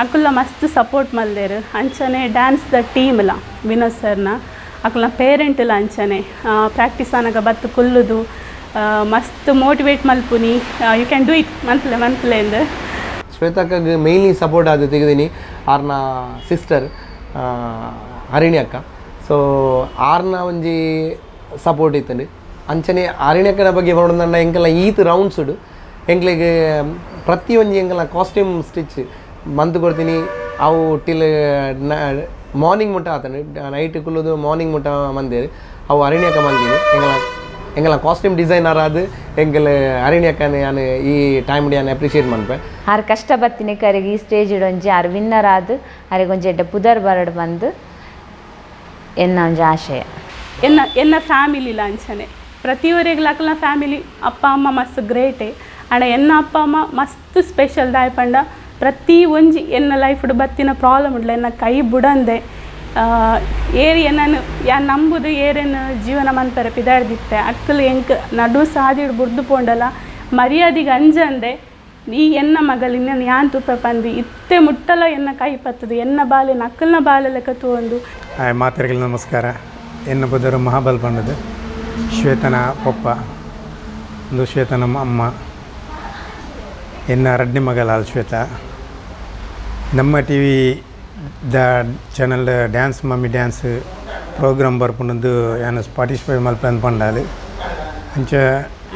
ಅಕುಲ್ಲ ಮಸ್ತ್ ಸಪೋರ್ಟ್ ಮಲ್ದೆರ್. ಅಂಚನೆ ಡ್ಯಾನ್ಸ್ ದ ಟೀಮ್ಲ ವಿನೋದ್ ಸರ್ನ ಅಕುಲ್ನ ಪೇರೆಂಟ್ಲ ಅಂಚನೆ ಪ್ರಾಕ್ಟೀಸ್ ಆನಗ ಬತ್ತ್ ಕುಲ್ಲುದು ಮಸ್ತ್ ಮೋಟಿವೇಟ್ ಮಲ್ಪುನಿ, ಯು can do it, ಮನ್ಪುಲೆ ಮನ್ಪುಲೆ ಇಂದ್. ಶ್ವೇತಕ್ಕಗ್ ಮೇಯ್ನ್ಲಿ ಸಪೋರ್ಟ್ ಆದ್ ತಿಗದಿನಿ ಆರ್ನ ಸಿಸ್ಟರ್ ಹರಿಣಿ ಅಕ್ಕ. ಸೊ ಆರ್ನ ಒಂಜಿ ಸಪೋರ್ಟ್ ಇತ್ತುಂಡು. ಅಂಚನೆ ಹರಿಣಿ ಅಕ್ಕನ ಬಗ್ಗೆ ಪನೊಡಂಡ ಎಂಕಲ್ನ ಈತ್ ರೌಂಡ್ಸ್ ಎಂಕ್ಲೆಗ್ ಪ್ರತಿಯೊಂಜಿ ಎಂಕಲ್ನ ಕಾಸ್ಟ್ಯೂಮ್ ಸ್ಟಿಚ್ ಮಂತ್ ಕೊರ್ತೀನಿ. ಅವು ಟಿಲ್ ಮಾರ್ನಿಂಗ್ ಮುಟ್ಟ ಆತಂಡು, ನೈಟ್ ಕುಲ್ಲುದು ಮಾರ್ನಿಂಗ್ ಮುಟ್ಟ ಮಂದೇರು. ಅವು ಹರಿಣಿ ಅಕ್ಕ ಮಂದಿನಿ. ಎಂಕಲ್ನ ಎಂಕಲ್ನ ಕಾಸ್ಟ್ಯೂಮ್ ಡಿಸೈನರ್ ಆದ್ ಎಂಕಲ್ ಹರಿಣಿ ಅಕ್ಕನ ಯಾನ್ ಈ ಟೈಮ್ ಯಾನ್ ಅಪ್ರಿಷಿಯೇಟ್ ಮನ್ಪೆ. ಆರ್ ಕಷ್ಟ ಬತ್ತಿನ ಕರೆಗೆ ಈ ಸ್ಟೇಜ್ ಒಂಜಿ ಆರ್ ವಿನ್ನರ್ ಆದ್ ಅರೆಗ್ ಒಂಜಿ ಎಡ್ಡೆ ಪುದರ್ ಬರಡ್ ಬಂದು ಎನ್ನ ಒಂಜಿ ಆಶಯ. ಎನ್ನ ಎನ್ನ ಫ್ಯಾಮಿಲಿಲ ಅಂಚನೆ ಪ್ರತಿಯೊರಿಗ್ಲ ಅಕಲ್ನ ಫ್ಯಾಮಿಲಿ ಅಪ್ಪ ಅಮ್ಮ ಮಸ್ತ್ ಗ್ರೇಟೆ. ಆಂಡ ಎನ್ನ ಅಪ್ಪ ಅಮ್ಮ ಮಸ್ತ್ ಸ್ಪೆಷಲ್. ದಾಯೆ ಪಂಡ ಪ್ರತಿ ಒಂಜಿ ಎನ್ನ ಲೈಫ್ಡ್ ಬತ್ತಿನ ಪ್ರಾಬ್ಲಮ್ ಉಡ್ಲ ಎನ್ನ ಕೈ ಬುಡಂದೆ ಏರಿ ಎನ್ನನ್ ಯಾನ್ ನಂಬುದು ಏರೆನ್ ಜೀವನ ಮನ್ಪೆರೆ ಪಿದಾಡ್ದಿತ್ತೆ. ಅಕ್ಕಲು ಎಂಕ್ ನಡು ಸಾದಿಡ್ ಬುಡ್ದು ಪೋಂಡಲ ಮರ್ಯಾದಿಗ್ ಅಂಜಂದೆ ಈ ಎನ್ನ ಮಗಲ್ ಇನ್ನನ್ ಯಾನ್ ತೂಪೆ ಪಂದು ಇತ್ತೆ ಮುಟ್ಟಲ ಎನ್ನ ಕೈ ಪತ್ತುದು ಎನ್ನ ಬಾಲೆನ್ ಅಕ್ಕಲ್ನ ಬಾಲೆ ಲೆಕ್ಕ ತೂವೊಂದು. ಮಾತೆರ್ಗಲ ನಮಸ್ಕಾರ. ಎನ್ನ ಪುದರು ಮಹಾಬಲ್ ಪಂಡದು, ಶ್ವೇತನ ಪೊಪ್ಪ ಒಂದು, ಶ್ವೇತನ ಅಮ್ಮ, ಎನ್ನ ರಡ್ನಿ ಮಗಲಾಲ್ ಶ್ವೇತಾ. ನಮ್ಮ T V the channel dance mummy dance program ಬರ್ಪುನದ್ದು ಯಾನ್ ಪಾರ್ಟಿಸಿಪೇಟ್ ಮಲ್ಪಂದು ಪಂಡಾಲು. ಅಂಚ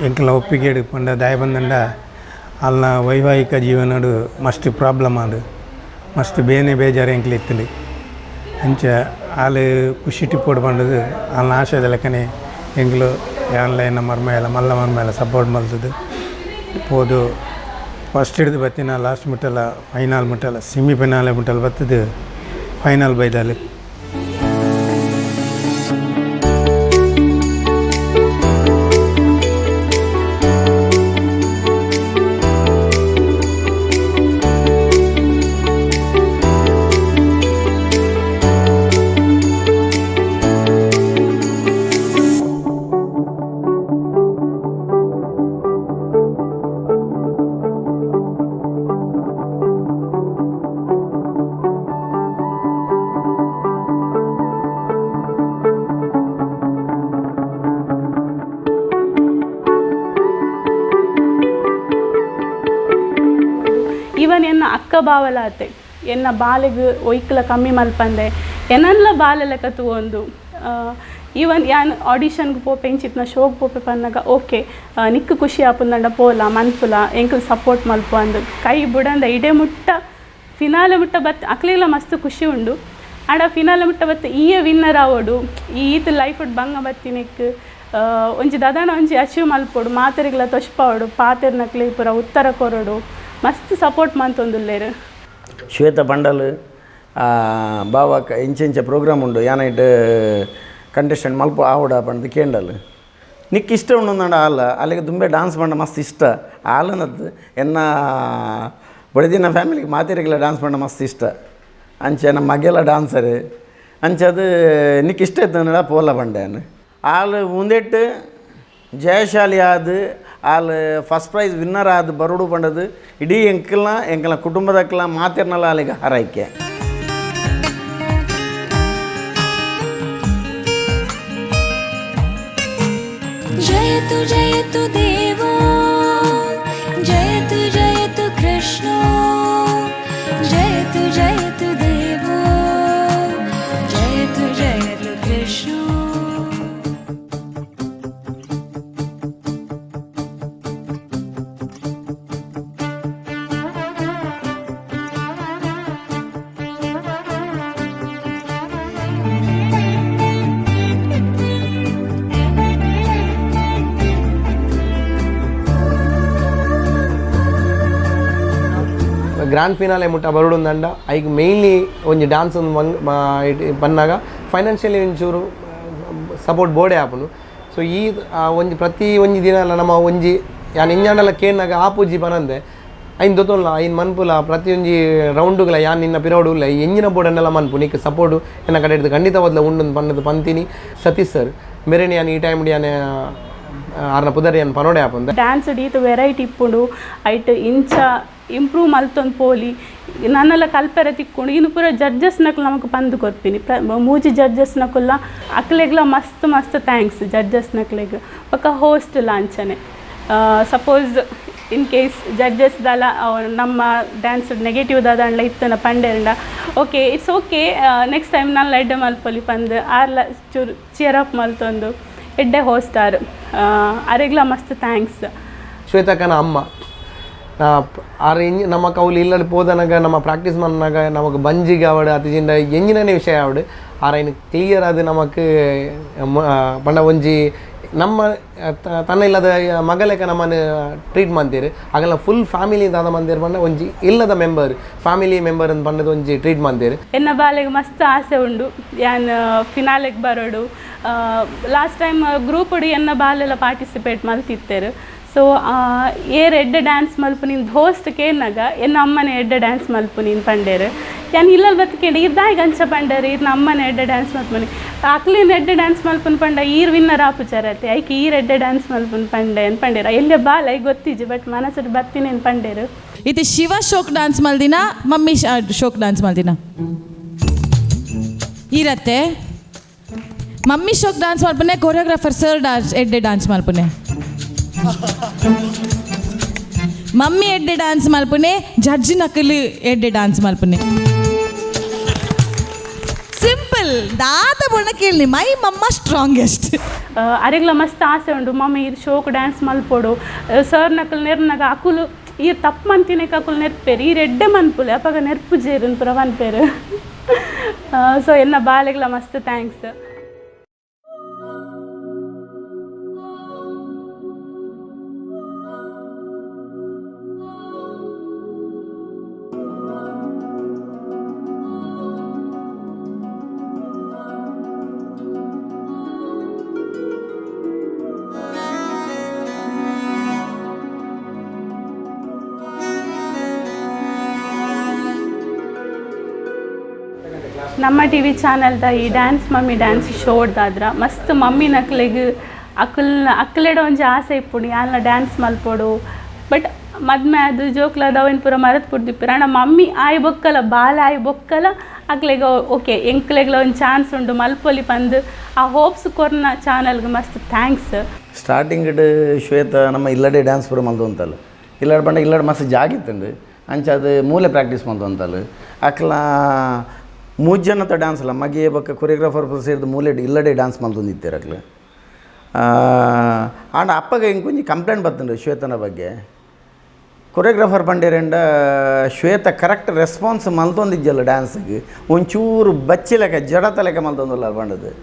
ಎಂಕಲ್ನ ಒಪ್ಪಿಗೆ ಪಂಡ ದಾಯ ಬಂದಂಡ ಅಲ್ನ ವೈವಾಹಿಕ ಜೀವನಡು ಮಸ್ತ್ ಪ್ರಾಬ್ಲಮ್ ಆಂಡ್, ಮಸ್ತ್ ಬೇನೆ ಬೇಜಾರು ಎಂಕ್ಲು ಇತ್ತುಂಡು. ಅಂಚ ಆಲ್ ಖುಷಿ ಟಿಪ್ಪೋಡು ಪಂಡದು ಆಲ್ನ ಆಶಯದ ಲೆಕ್ಕನೆ ಎಂಕ್ಲು ಯಾನ್ಲ ಎನ್ನ ಮರ್ಮಯಲ ಮಲ್ಲ ಮರ್ಮಯಲ ಸಪೋರ್ಟ್ ಮಲ್ತದು ಪೋದು ಫಸ್ಟ್ ಹಿಡ್ದು ಬತ್ತಿನ ಲಾಸ್ಟ್ ಮುಟ್ಟಲ ಫೈನಲ್ ಮುಟ್ಟಲ ಸೆಮಿ ಫೈನಲ್ ಮುಟ್ಟಲ ಬತ್ತದು ಫೈನಲ್ ಬೈದಾಲು. ಇವನ್ ಎನ್ನ ಅಕ್ಕ ಬಾವಲಾತೆ ಎನ್ನ ಬಾಲೆಗ್ ಒಯ್ಕ್ಲ ಕಮ್ಮಿ ಮಲ್ಪಂದೆ ಎನ್ನನ್ಲ ಬಾಲೆ ಲೆಕ್ಕ ತೂವೊಂದು. ಈವನ್ ಯಾನ್ ಆಡಿಷನ್ಗೆ ಪೋಪೆ ಇಂಚಿತ್ನ ಶೋಗ್ ಪೋಪೆ ಪನ್ನಗ ಓಕೆ ನಿಕ್ಕ್ ಖುಷಿ ಆಪುಂದಂಡ ಪೋಲ ಮನ್ಪುಲ ಎಂಕಲ್ ಸಪೋರ್ಟ್ ಮಲ್ಪು ಅಂದ್ ಕೈ ಬುಡಂದ ಇಡೆ ಮುಟ್ಟ ಫಿನಾಲೆ ಮುಟ್ಟ ಬತ್ ಅಕ್ಲೆಗ್ಲ ಮಸ್ತ್ ಖುಷಿ ಉಂಡು. ಆಂಡ ಫಿನಾಲೆ ಮುಟ್ಟ ಬತ್ ಈಯೆ ವಿನ್ನರ್ ಆವೊಡು, ಈ ಈತ್ ಲೈಫ್ ಬಂಗ ಬತ್ತಿನೆಕ್ ಒಂಜಿ ದಾದಾನ ಒಂಜಿ ಅಚೀವ್ ಮಲ್ಪೊಡು, ಮಾತೆರಿಗ್ಲ ತೊಷ್ಪಾವೊಡು, ಪಾತೆರ್ನಕ್ಲೆ ಪೂರ ಉತ್ತರ ಕೊರೊಡು, ಮಸ್ತ್ ಸಪೋರ್ಟ್ ಮಂತೊಂದುಲ್ಲೆರ್. ಶ್ವೇತ ಬಂಡಲ್ ಬಾವಕ ಇಂಚ ಇಂಚ ಪ್ರೋಗ್ರಾಮ್ ಉಂಡು ಯಾನೈಟ್ ಕಂಟೆಸ್ಟೆಂಟ್ ಮಲ್ಪ ಆವಡ ಪಂಡ್ದು ಕೇಂಡಲ್. ನಿಕ್ ಇಷ್ಟ ಉಂಡು ಆಲ ಅಲ್ಲಿಗೆ ದುಂಬೆ ಡಾನ್ಸ್ ಪಂಡ ಮಸ್ತ್ ಇಷ್ಟ ಆಲನದ್ದು ಎನ್ನ ಬಡದಿನ ಫ್ಯಾಮಿಲಿಗೆ ಮಾತೆರಿಗೆಲ್ಲ ಡಾನ್ಸ್ ಪಂಡ ಮಸ್ತ್ ಇಷ್ಟ. ಅಂಚೆ ನಮ್ಮ ಮಗೆಲ್ಲ ಡಾನ್ಸರ್ ಅಂಚೆ ಅದು ನಿಕ್ ಇಷ್ಟ ಇತ್ತು ಪೋಲ ಪಂಡೆ. ಆಲ್ ಉಂದೆಟ್ಟು ಜಯಶಾಲಿ ಆದ್ ಆಲ್ ಫಸ್ಟ್ ಪ್ರೈಸ್ ವಿನ್ನರ್ ಆದ್ ಬರೋಡು ಪಂಡದು ಇಡೀ ಎಂಕಲ್ನ ಎಂಕಲ್ನ ಕುಟುಂಬದಕ್ಲ ಮಾತೆರ್ನಲ ಅಲ್ಲಿಗೆ ಹಾರೈಕೆ. ಜಯತು ಜಯತು ದೇವೋ ಜಯತು ಜಯತು ಕೃಷ್ಣ ಜಯತು ಜಯತು ದೇವೋ ಜಯತು ಜಯತು ಕೃಷ್ಣ. Grand finale ಮುಟ್ಟ ಬರೋಡುಂದಂಡ ಐಕ್ ಮೇನ್ಲಿ ಒಂಜಿ ಡಾನ್ಸ್ ಬನ್ನಾಗ ಫೈನಾನ್ಷಿಯಲಿ ಒಂಚೂರು ಸಪೋರ್ಟ್ ಬೋರ್ಡೇ ಆಪುಂಡು. ಸೊ ಈ ಒಂಜಿ ಪ್ರತಿ ಒಂಜಿ ದಿನ ನಮ್ಮ ಒಂಜಿ ಯಾನ್ ಇಂಜಾಂಡಲ ಕೇನ್ನಾಗ ಆಪುಜಿ ಪನಂದೆ ಐನ್ ದೊತ್ತೊಲ್ಲ ಐನ್ ಮನ್ಪುಲ ಪ್ರತಿಯೊಂಜಿ ರೌಂಡುಗಳ ಯಾನ್ ನಿನ್ನ ಪಿರೋಡು ಇಲ್ಲ ಎಂಜಿನ ಬೋರ್ಡನ್ನೆಲ್ಲ ಮನ್ಪು ನಿಕ್ ಸಪೋರ್ಟು ಎನ್ನ ಕಡೆ ಹಿಡ್ದು ಖಂಡಿತವಾದ್ಲ ಉಂಡು ಪನ್ನದು ಪಂತೀನಿ. ಸತೀಶ್ ಸರ್ ಮೇರೆನಿ ಯಾನ್ ಈ ಟೈಮ್ ಯಾನ್ ಆರ್ನ ಪುದರ್ ಯಾನ್ ಪನೋಡೆ ಆಪುಂದೆ. ಡ್ಯಾನ್ಸ್ ಈತ್ ವೆರೈಟಿ ಇಪ್ಪುಂಡು ಐಟ್ ಇಂಚ ಇಂಪ್ರೂವ್ ಮಲ್ತೊಂದು ಪೋಲಿ ನನ್ನೆಲ್ಲ ಕಲ್ಪೆರೆ ತಿಕ್ಕೊಂಡು ಇನ್ನು ಪೂರ ಜಡ್ಜಸ್ ನಕುಲು ನಮಕ್ ಪಂದ್ ಕೊರ್ಪಿನಿ ಮೂಜಿ ಜಡ್ಜಸ್ ನಕುಲ್ಲ ಅಕ್ಲೆಗ್ಲ ಮಸ್ತ್ ಮಸ್ತ್ thanks judges ನಕ್ಲೆಗ್ ಬೊಕ್ಕ ಹೋಸ್ಟ್ ಲಾಂಛನೆ. Suppose in case judges ದಾಲ ನಮ್ಮ ಡ್ಯಾನ್ಸ್ ನೆಗೆಟಿವ್ ದಾದಂಡ್ಲ ಇತ್ತನ ಪಂಡೆರಂಡ okay it's okay next time ನಲ್ಲ ಎಡ್ಡೆ ಮಲ್ಪೊಲಿ ಪಂದ್ ಆರ್ಲ ಚೂರು ಚಿಯರ್ ಅಪ್ ಮಲ್ತೊಂದು ಎಡ್ಡೆ ಹೋಸ್ಟ್ ಆರ್ ಅರೆಗ್ಲ ಮಸ್ತ್ thanks. ಶ್ವೇತಕ್ಕನ ಅಮ್ಮ ಆರ್ ನಮ್ಮ ಕೌಲಿ ಇಲ್ಲಡ್ ಪೋದನಗ ನಮ್ಮ ಪ್ರಾಕ್ಟೀಸ್ ಮನ್ನಾಗ ನಮಕ್ ಬಂಜಿಗೆ ಆವಡ್ ಅತಿಜಿಂದ ಎಂಜಿನನೇ ವಿಷಯ ಆವಡ್ ಆರ್ ಐನ್ ಕ್ಲಿಯರ್ ಅದು ನಮಕ್ ಪಂಡ ಒಂಜಿ ನಮ್ಮ ತನ್ನ ಇಲ್ಲದ ಮಗಲೆಕ ನಮ್ಮನ್ನು ಟ್ರೀಟ್ ಮಾಡ್ತೀರಿ ಆಗಲ್ಲ ಫುಲ್ ಫ್ಯಾಮಿಲಿ ದಾದ ಮಂದಿರ್ ಪಂಡ ಒಂಜಿ ಇಲ್ಲದ member family member ಅಂತ ಪಂಡದ ಒಂಜಿ ಟ್ರೀಟ್ ಮಾಡ್ತೀರಿ. ಎನ್ನ ಬಾಲೆಗೆ ಮಸ್ತ್ ಆಸೆ ಉಂಡು ಯಾನ್ ಫಿನಾಲೆಗೆ ಬರೋಡು. Last time group ಎನ್ನ ಬಾಲೆಲ್ಲ ಪಾರ್ಟಿಸಿಪೇಟ್ ಮಲ್ತಿತ್ತೇರು. ಸೊ ಏರ್ ಎಡ್ಡೆ ಡ್ಯಾನ್ಸ್ ಮಲ್ಪು ನಿನ್ ಹೋಸ್ಟ್ ಕೇನಾಗ ಎನ್ನ ಅಮ್ಮನೆ ಎಡ್ಡೆ ಡ್ಯಾನ್ಸ್ ಮಲ್ಪು ನೀನು ಪಂಡೇರು. ಯಾನ್ ಇಲ್ಲಲ್ ಬತ್ಕೇಂಡು ಈರ್ ದಾಯಿಗ್ ಅಂಚ ಪಂಡೇರು ಈರ್ನ ಅಮ್ಮನೆ ಎಡ್ಡೆ ಡ್ಯಾನ್ಸ್ ಮಲ್ಪುನಿ ಅಕ್ಲಿನ ಎಡ್ಡೆ ಡ್ಯಾನ್ಸ್ ಮಲ್ಪುನ್ ಪಂಡ ಈರ್ ವಿನ್ನರ್ ಆಪುಜರತೆ ಐಕ್ ಈರ್ ಎಡ್ಡೆ ಡ್ಯಾನ್ಸ್ ಮಲ್ಪುನ್ ಪಂಡೆ ಅನ್ ಪಂಡೇರು. ಎಲ್ಲೆ ಬಾಲ ಐಕ್ ಗೊತ್ತಿಜ್ಜಿ ಬಟ್ ಮನಸ್ಸು ಬತ್ತಿನೇನು ಪಂಡೇರು. ಇದು ಶಿವ ಶೋಕ್ ಡ್ಯಾನ್ಸ್ ಮಲ್ದಿನ ಮಮ್ಮಿ ಶೋಕ್ ಡ್ಯಾನ್ಸ್ ಮಲ್ದಿನ ಇರತ್ತೆ ಮಮ್ಮಿ ಶೋಕ್ ಡ್ಯಾನ್ಸ್ ಮಲ್ಪುನೆ choreographer sir dance ಎಡ್ಡೆ ಡ್ಯಾನ್ಸ್ ಮಲ್ಪುನೆ ಮಮ್ಮಿ ಎಡ್ಡೆ ಡ್ಯಾನ್ಸ್ ಮಲ್ಪುನೆ ಜಡ್ಜ್ ನಕಲು ಎಡ್ಡೆ ಡ್ಯಾನ್ಸ್ ಮಲ್ಪುನೆ. ಸಿಂಪಲ್ ದಾದ ಬಣ್ಣ ಕೇಳಿ ಮೈ ಮಮ್ಮ ಸ್ಟ್ರಾಂಗೆಸ್ಟ್. ಅರೆಗ್ಲ ಮಸ್ತ್ ಆಸೆ ಉಂಡು ಮಮ್ಮಿ ಈರ್ ಶೋಕ್ ಡ್ಯಾನ್ಸ್ ಮಲ್ಪೊಡು ಸರ್ ನಕಲ್ ನೆರ್ನಾಗ ಅಕುಲು ಈರ್ ತಪ್ಪು ಮಂತಿನಕ್ಕೆ ಅಕುಲು ನೆರ್ಪೇರು ಈರ್ ಎಡ್ಡೆ ಮನ್ಪುಲೆ ಅಪಗ ನೆರ್ಪು ಜೇರು ಪುರ ಪನ್ಪೇರು. ಸೊ ಎನ್ನ ಬಾಲೆಗ್ಲ ಮಸ್ತ್ thanks. ನಮ್ಮ ಟಿವಿ ಚಾನಲ್ದ ಈ dance mummy dance ಶೋಡ್ದಾದ್ರ ಮಸ್ತ್ ಮಮ್ಮಿ ನಕ್ಲೆಗ್ ಅಕುಲ್ನ ಅಕ್ಲೆಡ ಒಂಜಿ ಆಸೆ ಇಪ್ಪುಂಡು ಯಾನ್ಲ ಡ್ಯಾನ್ಸ್ ಮಲ್ಪೊಡು ಬಟ್ ಮದ್ಮೆ ಅದು ಜೋಕ್ಲಾದ ಅವೇನು ಪೂರ ಮರತ್ ಪುಡ್ದಿಪ್ಪುರು. ಆಂಡ ಮಮ್ಮಿ ಆಯ್ ಬೊಕ್ಕಲ ಬಾಲ ಆಯ್ ಬೊಕ್ಕಲ ಅಕ್ಲೆಗ್ ಓಕೆ ಎಂಕ್ಲೆಗ್ಲ ಒಂಜಿ ಚಾನ್ಸ್ ಉಂಡು ಮಲ್ಪೊಲಿ ಪಂದ್ ಆ ಹೋಪ್ಸ್ ಕೊರ್ನ ಚಾನಲ್ಗೆ ಮಸ್ತ್ thanks. Starting ಶ್ವೇತ ನಮ್ಮ ಇಲ್ಲಡೆ ಡ್ಯಾನ್ಸ್ ಪೂರ ಮಲ್ದು ಅಂತಲ್ಲ ಇಲ್ಲಡೆ ಪಂಡ ಇಲ್ಲಡೆ ಮಸ್ತ್ ಜಾಗಿತ್ತುಂಡು ಅಂಚ ಅದು ಮೂಲೆ ಪ್ರಾಕ್ಟೀಸ್ ಮಲ್ದು ಅಂತಲ್ಲ ಅಕ್ಲ ಮೂರು ಜನತ ಡ್ಯಾನ್ಸ್ ಅಲ್ಲ ಮಗೆ ಬೊಕ್ಕ ಕೊರಿಯೋಗ್ರಾಫರ್ ಸೇರಿದ ಮೂಲೆ ಇಲ್ಲಡೆ ಡ್ಯಾನ್ಸ್ ಮಲ್ತೊಂದಿತ್ತೆರ್ ಅಕ್ಲು. ಆಂಡ ಅಪ್ಪಗ ಇಂಕೊಂಜಿ ಕಂಪ್ಲೇಂಟ್ ಬತ್ತುಂಡು ಶ್ವೇತನ ಬಗ್ಗೆ. ಕೊರಿಯೋಗ್ರಾಫರ್ ಪಂಡೇರಂಡ ಶ್ವೇತ ಕರೆಕ್ಟ್ ರೆಸ್ಪಾನ್ಸ್ ಮಲ್ತೊಂದಿಜ್ಜಲ್ಲ ಡ್ಯಾನ್ಸ್ಗೆ ಒಂಚೂರು ಬಚ್ಚಿಲೆಕ ಜಡತ ಲೆಕ್ಕ ಮಲ್ತೊಂದುಲ್ಲ ಪಂಡದು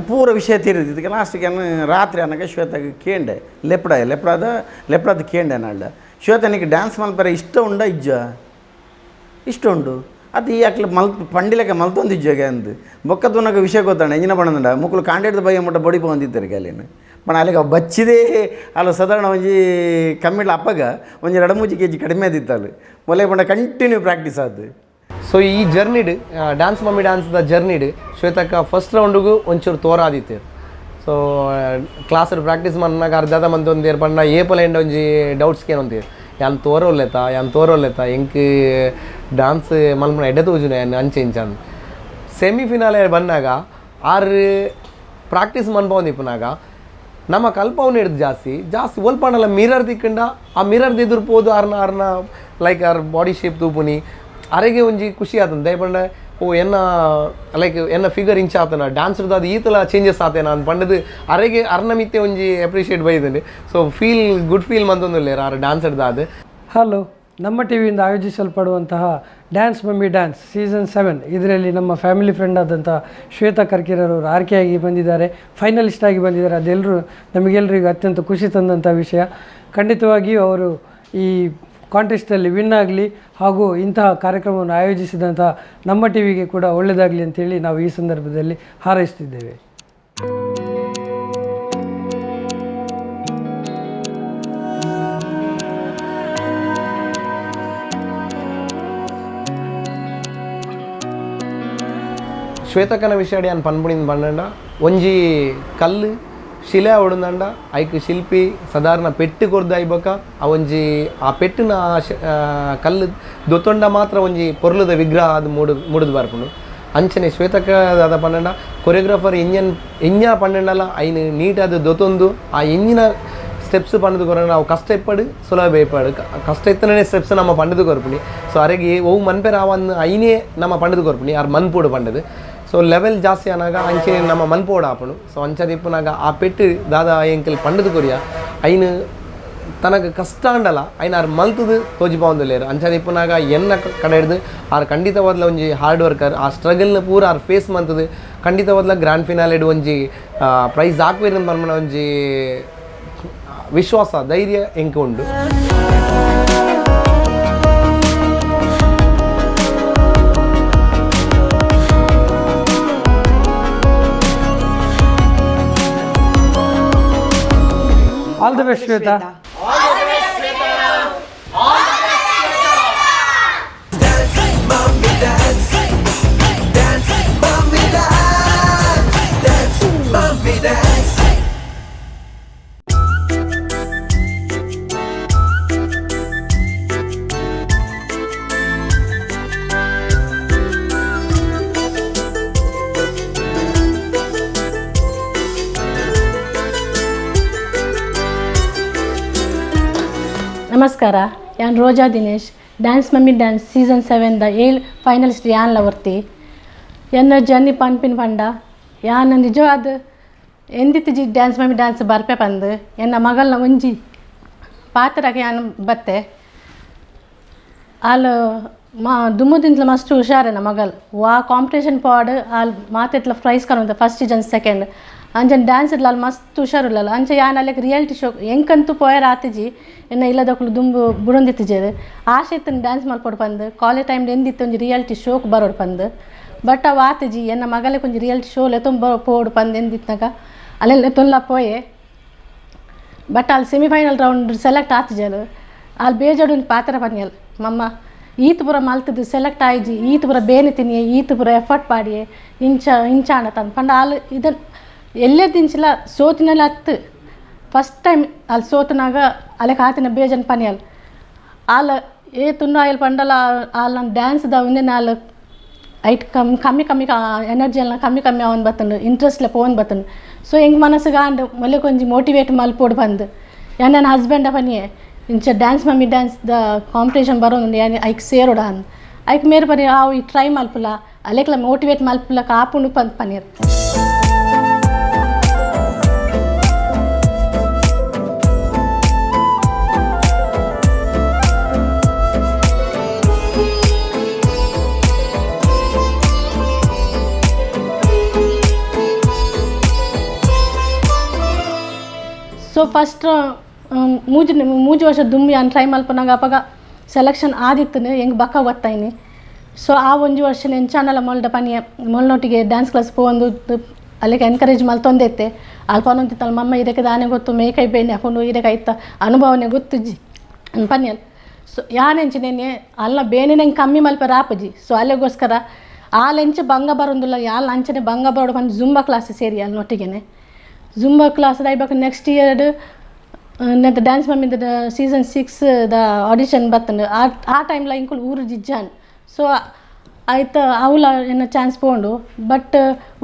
ಪೂರ ವಿಷಯ ತೀರಿದ್ದು. ಲಾಸ್ಟಿಗೆ ರಾತ್ರಿ ಅನಗ ಶ್ವೇತಗೆ ಕೇಂಡೆ ಲೆಪ್ಡ ಲೆಪ್ಡಾದ ಲೆಪ್ಡಾದ ಕೇಂಡೆ ನಾಳ್ಡ ಶ್ವೇತನಿಗೆ ಡ್ಯಾನ್ಸ್ ಮಲ್ಪರೆ ಇಷ್ಟ ಉಂಡ ಇಜ್ಜ ಇಷ್ಟ ಉಂಡು ಅದು ಈ ಅಕ್ಲು ಮಲ್ ಪಂಡಿಲೆಕ್ಕ ಮಲ್ತೊಂದಿಜ್ಜಗೆ ಅಂದು ಬೊಕ್ಕ ತೂನಗ ವಿಷಯ ಗೊತ್ತಾಣ ಎಂಜಿನ ಪಂಡಂಡ ಮುಕ್ಕಲು ಕಾಂಡೇಡ್ದ ಬಯ್ಯ ಮುಟ್ಟ ಬಡಿ ಪೋಂದಿತ್ತಾರೆ ಅಲ್ಲಿನ ಪಂಡ ಅಲ್ಲಿಗೆ ಅವು ಬಚ್ಚಿದೇ ಅಲ್ಲ ಸಾಧಾರಣ ಒಂಜಿ ಕಮ್ಮಿಡ್ಲ ಅಪ್ಪಗ ಒಂಜಿ 2-3 ಕೆಜಿ ಕಡಿಮೆ ಆದಿತ್ತಲ್ಲ ಮೊಲೆ ಪಂಡ ಕಂಟಿನ್ಯೂ ಪ್ರಾಕ್ಟೀಸ್ ಆದ್ದು. ಸೊ ಈ ಜರ್ನಿಡ್ ಡ್ಯಾನ್ಸ್ ಮಮ್ಮಿ ಡ್ಯಾನ್ಸ್ದ ಜರ್ನಿಡ್ ಶ್ವೇತಕ್ಕ ಫಸ್ಟ್ ರೌಂಡಿಗೂ ಒಂಚೂರು ತೋರಾದಿತ್ತು. So class practice ಮನ್ನಾಗ ಅರ್ಧದ ಮಂದಿ ಒಂದೇರು ಪಂಡ ಏಪಲ ಎಂಡ ಒಂಜಿ ಡೌಟ್ಸ್ ಏನೊಂತೀರು ಯಾನ್ ತೋರೋಲ್ಲೆತ ಯಾನ್ ತೋರೋಲ್ಲೆತ ಎಂಕ್ ಡ್ಯಾನ್ಸ್ ಮಲ್ಪುನ ಎಡ್ಡೆ ತೋಜುನ ಯಾನ್ ಅಂಚೆ ಇಂಚ ಅಂದ್. ಸೆಮಿಫಿನಾಲೆ ಬಂದಾಗ ಆರ್ ಪ್ರಾಕ್ಟೀಸ್ ಮನ್ಪವೊಂದಿಪ್ಪುನಾಗ ನಮ್ಮ ಕಲ್ಪವನ್ನ ಹಿಡ್ದು ಜಾಸ್ತಿ ಜಾಸ್ತಿ ಒಲ್ಪಂಡಲ ಮಿರರ್ ತಿಕ್ಕಂಡ ಆ ಮಿರರ್ ಎದುರು ಪೋದು ಆರ್ನ ಆರ್ನ like R body shape ತೂಪುನಿ ಅರೆಗೆ ಒಂಜಿ ಖುಷಿ ಆತಂದು ದಯಪಂಡ ಓ ಎನ್ನ ಲೈಕ್ ಎನ್ನ ಫಿಗರ್ ಇಂಚ ಆತನ ಡ್ಯಾನ್ಸ್ ಅದು ಈತಲ ಚೇಂಜಸ್ ಆತೇನ ಅಂತ ಪಂಡದು ಅರೆಗೆ ಅರ್ನ ಮಿತ್ತೆ ಒಂಜಿ ಅಪ್ರಿಷಿಯೇಟ್ ಬೈದಂಡು. So feel good feel ಮಂತೊಂದುಲ್ಲೇರ್ R dance ಅದು. ಹಲೋ, ನಮ್ಮ ಟಿ ವಿಯಿಂದ ಆಯೋಜಿಸಲ್ಪಡುವಂತಹ dance mummy dance season 7 ಇದರಲ್ಲಿ ನಮ್ಮ ಫ್ಯಾಮಿಲಿ ಫ್ರೆಂಡ್ ಆದಂಥ ಶ್ವೇತಾ ಕರ್ಕೇರವರು ಆಯ್ಕೆಯಾಗಿ ಬಂದಿದ್ದಾರೆ, ಫೈನಲಿಸ್ಟ್ ಆಗಿ ಬಂದಿದ್ದಾರೆ. ಅದೆಲ್ಲರೂ ನಮಗೆಲ್ಲರಿಗೂ ಅತ್ಯಂತ ಖುಷಿ ತಂದಂಥ ವಿಷಯ. ಖಂಡಿತವಾಗಿಯೂ ಅವರು ಈ ಕಾಂಟೆಸ್ಟಲ್ಲಿ ವಿನ್ ಆಗಲಿ ಹಾಗೂ ಇಂತಹ ಕಾರ್ಯಕ್ರಮವನ್ನು ಆಯೋಜಿಸಿದಂಥ ನಮ್ಮ ಟಿ ವಿಗೆ ಕೂಡ ಒಳ್ಳೆಯದಾಗಲಿ ಅಂತೇಳಿ ನಾವು ಈ ಸಂದರ್ಭದಲ್ಲಿ ಹಾರೈಸ್ತಿದ್ದೇವೆ. ಶ್ವೇತಕನ ವಿಷಯ ಯಾನ್ ಪನ್ಪುಣಿಂದ ಪಂಡಂಡ ಒಂಜಿ ಕಲ್ಲು ಶಿಲೆ ಅವಡುಂದಂಡ ಐಕ್ ಶಿಲ್ಪಿ ಸಾಧಾರಣ ಪೆಟ್ಟು ಕೊರ್ದು ಐಬಕ ಆ ಒಂಜಿ ಆ ಪೆಟ್ಟಿನ ಕಲ್ಲು ದೊತ್ತೊಂಡ ಮಾತ್ರ ಒಂಜಿ ಪೊರ್ಲುದ ವಿಗ್ರಹ ಅದು ಮೂಡುದು ಬರ್ಪುಂಡು. ಅಂಚನೆ ಶ್ವೇತಕ ದಾದ ಪಂಡಂಡ ಕೊರಿಯೋಗ್ರಾಫರ್ ಎಂಜನ್ ಎಂಜ ಪಂಡಂಡಲ ಐನು ನೀಟಾದ ದೊತ್ತೊಂದು ಆ ಎಂಜಿನ ಸ್ಟೆಪ್ಸ್ ಪಂಡದು ಕೊರ ನಾವು ಕಷ್ಟ ಇಪ್ಪಡು ಸುಲಭ ಇಪ್ಪಡು ಕಷ್ಟ ಇತ್ತನೇ ಸ್ಟೆಪ್ಸ್ ನಮ್ಮ ಪಂಡದು ಕೊರ್ಪುಣಿ. ಸೊ ಅರೆಗೆ ಒವು ಮನ್ಪೆರ ಆವನ್ ಐನೇ ನಮ್ಮ ಪಂಡದು ಕೊರ್ಪುಣಿ ಆರ್ ಮನ್ಪೋಡು ಪಂಡದು. ಸೊ ಲೆವೆಲ್ ಜಾಸ್ತಿ ಆನಾಗ ಅಂಚನೆ ನಮ್ಮ ಮನ್ಪೋಡು ಆಪುಂಡು. ಸೊ ಅಂಚದ ಇಪ್ಪುನಾಗ ಆ ಪೆಟ್ಟು ದಾದಾ ಎಂಕಲ್ ಪಂಡದು ಕೊರಿಯ ಐನು ತನಗೆ ಕಷ್ಟ ಅಂಡಲ ಐನ ಆರ್ ಮಲ್ತದು ತೋಜಿಪಾವೊಂದುಲ್ಲೆರ್. ಅಂಚದ ಇಪ್ಪುನಾಗ ಎನ್ನ ಕಡೆ ಹಿಡ್ದು ಆರ್ ಖಂಡಿತವಾದ್ಲ ಒಂಜಿ ಹಾರ್ಡ್ ವರ್ಕರ್, ಆ ಸ್ಟ್ರಗಲ್ನ ಪೂರ ಆರ್ ಫೇಸ್ ಮಂತದು ಖಂಡಿತವಾದ್ಲ ಗ್ರ್ಯಾಂಡ್ ಫಿನಾಲೆಡ್ ಒಂಜಿ ಪ್ರೈಸ್ ಹಾಕ್ಬೇರು ಪನ್ಪುನ ಒಂಜಿ ವಿಶ್ವಾಸ ಧೈರ್ಯ ಎಂಕ್ ಉಂಡು. All the best Shweta. ನಮಸ್ಕಾರ, ಯಾನ್ Roja Dinesh, dance mummy dance season 7 the ಏಳ್ ಫೈನಲಿಸ್ಟ್ ಯಾನ್ ಲವರ್ತಿ. ಎನ್ನ ಜರ್ನಿ ಪನ್ಪಿನ ಪಂಡ ಯಾನ್ ನಿಜವಾದ ಎಂದಿತ್ತಿ dance mummy dance ಬರ್ಪೆ ಪಂದು ಎನ್ನ ಮಗಳನ್ನ ಒಂಜಿ ಪಾತ್ರಕ್ಕೆ ಯಾನ್ ಬತ್ತೆ. ಆಲ್ ಮಾ ದುಮ್ಮುದಿಂತ್ಲ ಮಸ್ತ್ ಹುಷಾರೇನ ಮಗಲ್ ವಾ ಕಾಂಪಿಟೇಷನ್ ಪಾಡ್ ಆಲ್ ಮಾತೆಟ್ಲ ಪ್ರೈಸ್ ಕನೊಂದು first season second ಅಂಚನ್ dance ಇಡ್ಲ ಅಲ್ಲಿ ಮಸ್ತ್ ಹುಷಾರುಲ್ಲಲ್ಲ. ಅಂಚೆ ಯಾನ್ ಅಲ್ಲಿಗೆ ರಿಯಾಲಿಟಿ ಶೋ ಎಂಕಂತೂ ಪೋಯರ್ ಆತಿಜಿ ಎನ್ನ ಇಲ್ಲದಕ್ಕಲು ದುಂಬು ಬುಡೊಂದಿತ್ತಿಜೇರು ಆಶೆ ಇತ್ತನ ಡ್ಯಾನ್ಸ್ ಮಲ್ಪೊಡು ಪಂದು ಕಾಲೇಜ್ ಟೈಮ್ ಎಂದಿತ್ತು ಒಂಜಿ ರಿಯಾಲಿಟಿ ಶೋಕ್ ಬರೋಡು ಪಂದು ಬಟ್ ಅವು ಆತಿಜಿ ಎನ್ನ ಮಗಲೆ ಒಂಜಿ ರಿಯಾಲಿಟಿ ಶೋ ಲೆತ್ತೊಂಬ ಪೋಡು ಪಂದು ಎಂದಿತ್ತನಾಗ ಅಲ್ಲೆಲ್ಲ ತೊಲ್ಲ ಪೋಯೆ. ಬಟ್ ಅಲ್ಲಿ semifinal round select ಆತಿಜಲು ಅಲ್ಲಿ ಬೇಜಾಡು ಪಾತ್ರ ಪನ್ಯಲ್ ಮಮ್ಮ ಈತ ಪೂರ ಮಲ್ತದ್ದು ಸೆಲೆಕ್ಟ್ ಆಯ್ಜಿ ಈತ ಪೂರ ಬೇನೆ ತಿನ್ನಿಯೆ ಈತ ಪೂರ ಎಫರ್ಟ್ ಪಾಡಿಯೆ ಇಂಚ ಇಂಚಾಣ ತಂದು ಪಂಡ ಅಲ್ಲಿ ಇದನ್ನು ಎಲ್ಲೇ ದಿಂಚಿಲ ಸೋತಿನಲ್ಲಿ ಹತ್ತು ಫಸ್ಟ್ ಟೈಮ್ ಅಲ್ಲಿ ಸೋತನಾಗ ಅಲ್ಲಕ್ಕೆ ಆತಿನ ಬೇಜನ್ ಪನಿಯಲ್ ಆಲ ಏ ತುನ್ನ ಆಯಲ್ ಪಂಡಲ ಆಲ್ ನನ್ನ ಡ್ಯಾನ್ಸ್ದ ಒಂದೇ ನಾಲ್ ಐಟ್ ಕಮ್ಮಿ ಕಮ್ಮಿ ಎನರ್ಜಿ ಎಲ್ಲ ಕಮ್ಮಿ ಕಮ್ಮಿ ಅವನ್ ಬತ್ತಂಡು ಇಂಟ್ರೆಸ್ಟ್ಲೆ ಪೋನ್ ಬತ್ತಂಡು. ಸೊ ಹೆಂಗೆ ಮನಸ್ಸಿಗೆ ಆಂಡ್ ಮೊಲೆ ಕೊಂಚ ಮೋಟಿವೇಟ್ ಮಲ್ಪೋಡು ಬಂದು ಯಾನ್ ನನ್ನ ಹಸ್ಬೆಂಡ ಪನಿಯೆ ಇಂಚ dance mummy dance the competition ಬರೋದು ಯಾನ್ ಐಕ್ ಸೇರೋಡ ಅಂದ್ ಐಕ್ ಮೇರೆ ಪನಿ ಆವು ಈ ಟ್ರೈ ಮಲ್ಪುಲ ಅಲೆಕ್ಲ ಮೋಟಿವೇಟ್ ಮಲ್ಪುಲ ಕಾಪುಂಡು ಪಂದ್ ಪನೀರ್. ಸೊ ಫಸ್ಟ್ ಮೂಜು ವರ್ಷ ದುಮ್ಮಿ ಯಾನ್ ಟ್ರೈ ಮಲ್ಪನಾಗ ಅಪಗ ಸೆಲೆಕ್ಷನ್ ಆದಿತ್ತನೆ ಹೆಂಗೆ ಬಕ್ಕ ಗೊತ್ತಾಯಿನಿ. ಸೊ ಆ ಒಂಜಿ ವರ್ಷ ಎಂಚಾನಲ ಮೊಲ್ಡ ಪನಿಯ ಮೊಲ್ನೊಟ್ಟಿಗೆ ಡ್ಯಾನ್ಸ್ ಕ್ಲಾಸ್ ಪೋವೊಂದು ಅಲ್ಲಿಗೆ ಎನ್ಕರೇಜ್ ಮಲ್ತೊಂದೈತೆ ಅಲ್ಪ ಪನೊಂತಿತ್ತಲ್ಲ ಮಮ್ಮ ಇದಕ್ಕೆ ದಾನೆ ಗೊತ್ತು ಮೇಕೈ ಬೇನೆ ಹಾಕೊಂಡು ಇದಕ್ಕೆ ಐತ ಅನುಭವನೆ ಗೊತ್ತುಜ್ಜಿ ಪನಿಯಲ್. ಸೊ ಯಾನೆಂಚಿನೇನೆ ಅಲ್ಲ ಬೇನೆ ನಂಗೆ ಕಮ್ಮಿ ಮಲ್ಪ ರಾಪಜಿ. ಸೊ ಅಲ್ಲಿಗೋಸ್ಕರ ಆಲೆಂಚ ಭಂಗ ಬರೋದಿಲ್ಲ ಯಾಲ್ ಅಂಚನೆ ಭಂಗ ಬರೋಡು ಬಂದು ಜುಂಬಾ ಕ್ಲಾಸ್ ಸೇರಿ ಅಲ್ಲಿ ಜುಂಬಾ ಕ್ಲಾಸ್ ಐಬಾಕ ನೆಕ್ಸ್ಟ್ ಇಯರ್ ನೆತ್ತ ಡ್ಯಾನ್ಸ್ ಮಮ್ಮಿದ season 6 the audition ಬತ್ತಂಡು ಆ ಟೈಮ್ಲ ಇಂಕುಲು ಊರು ಜಿಜ್ಜಾನ್. ಸೊ ಆಯ್ತು ಅವಲ ಎನ್ನ ಚಾನ್ಸ್ ಪೋಂಡು ಬಟ್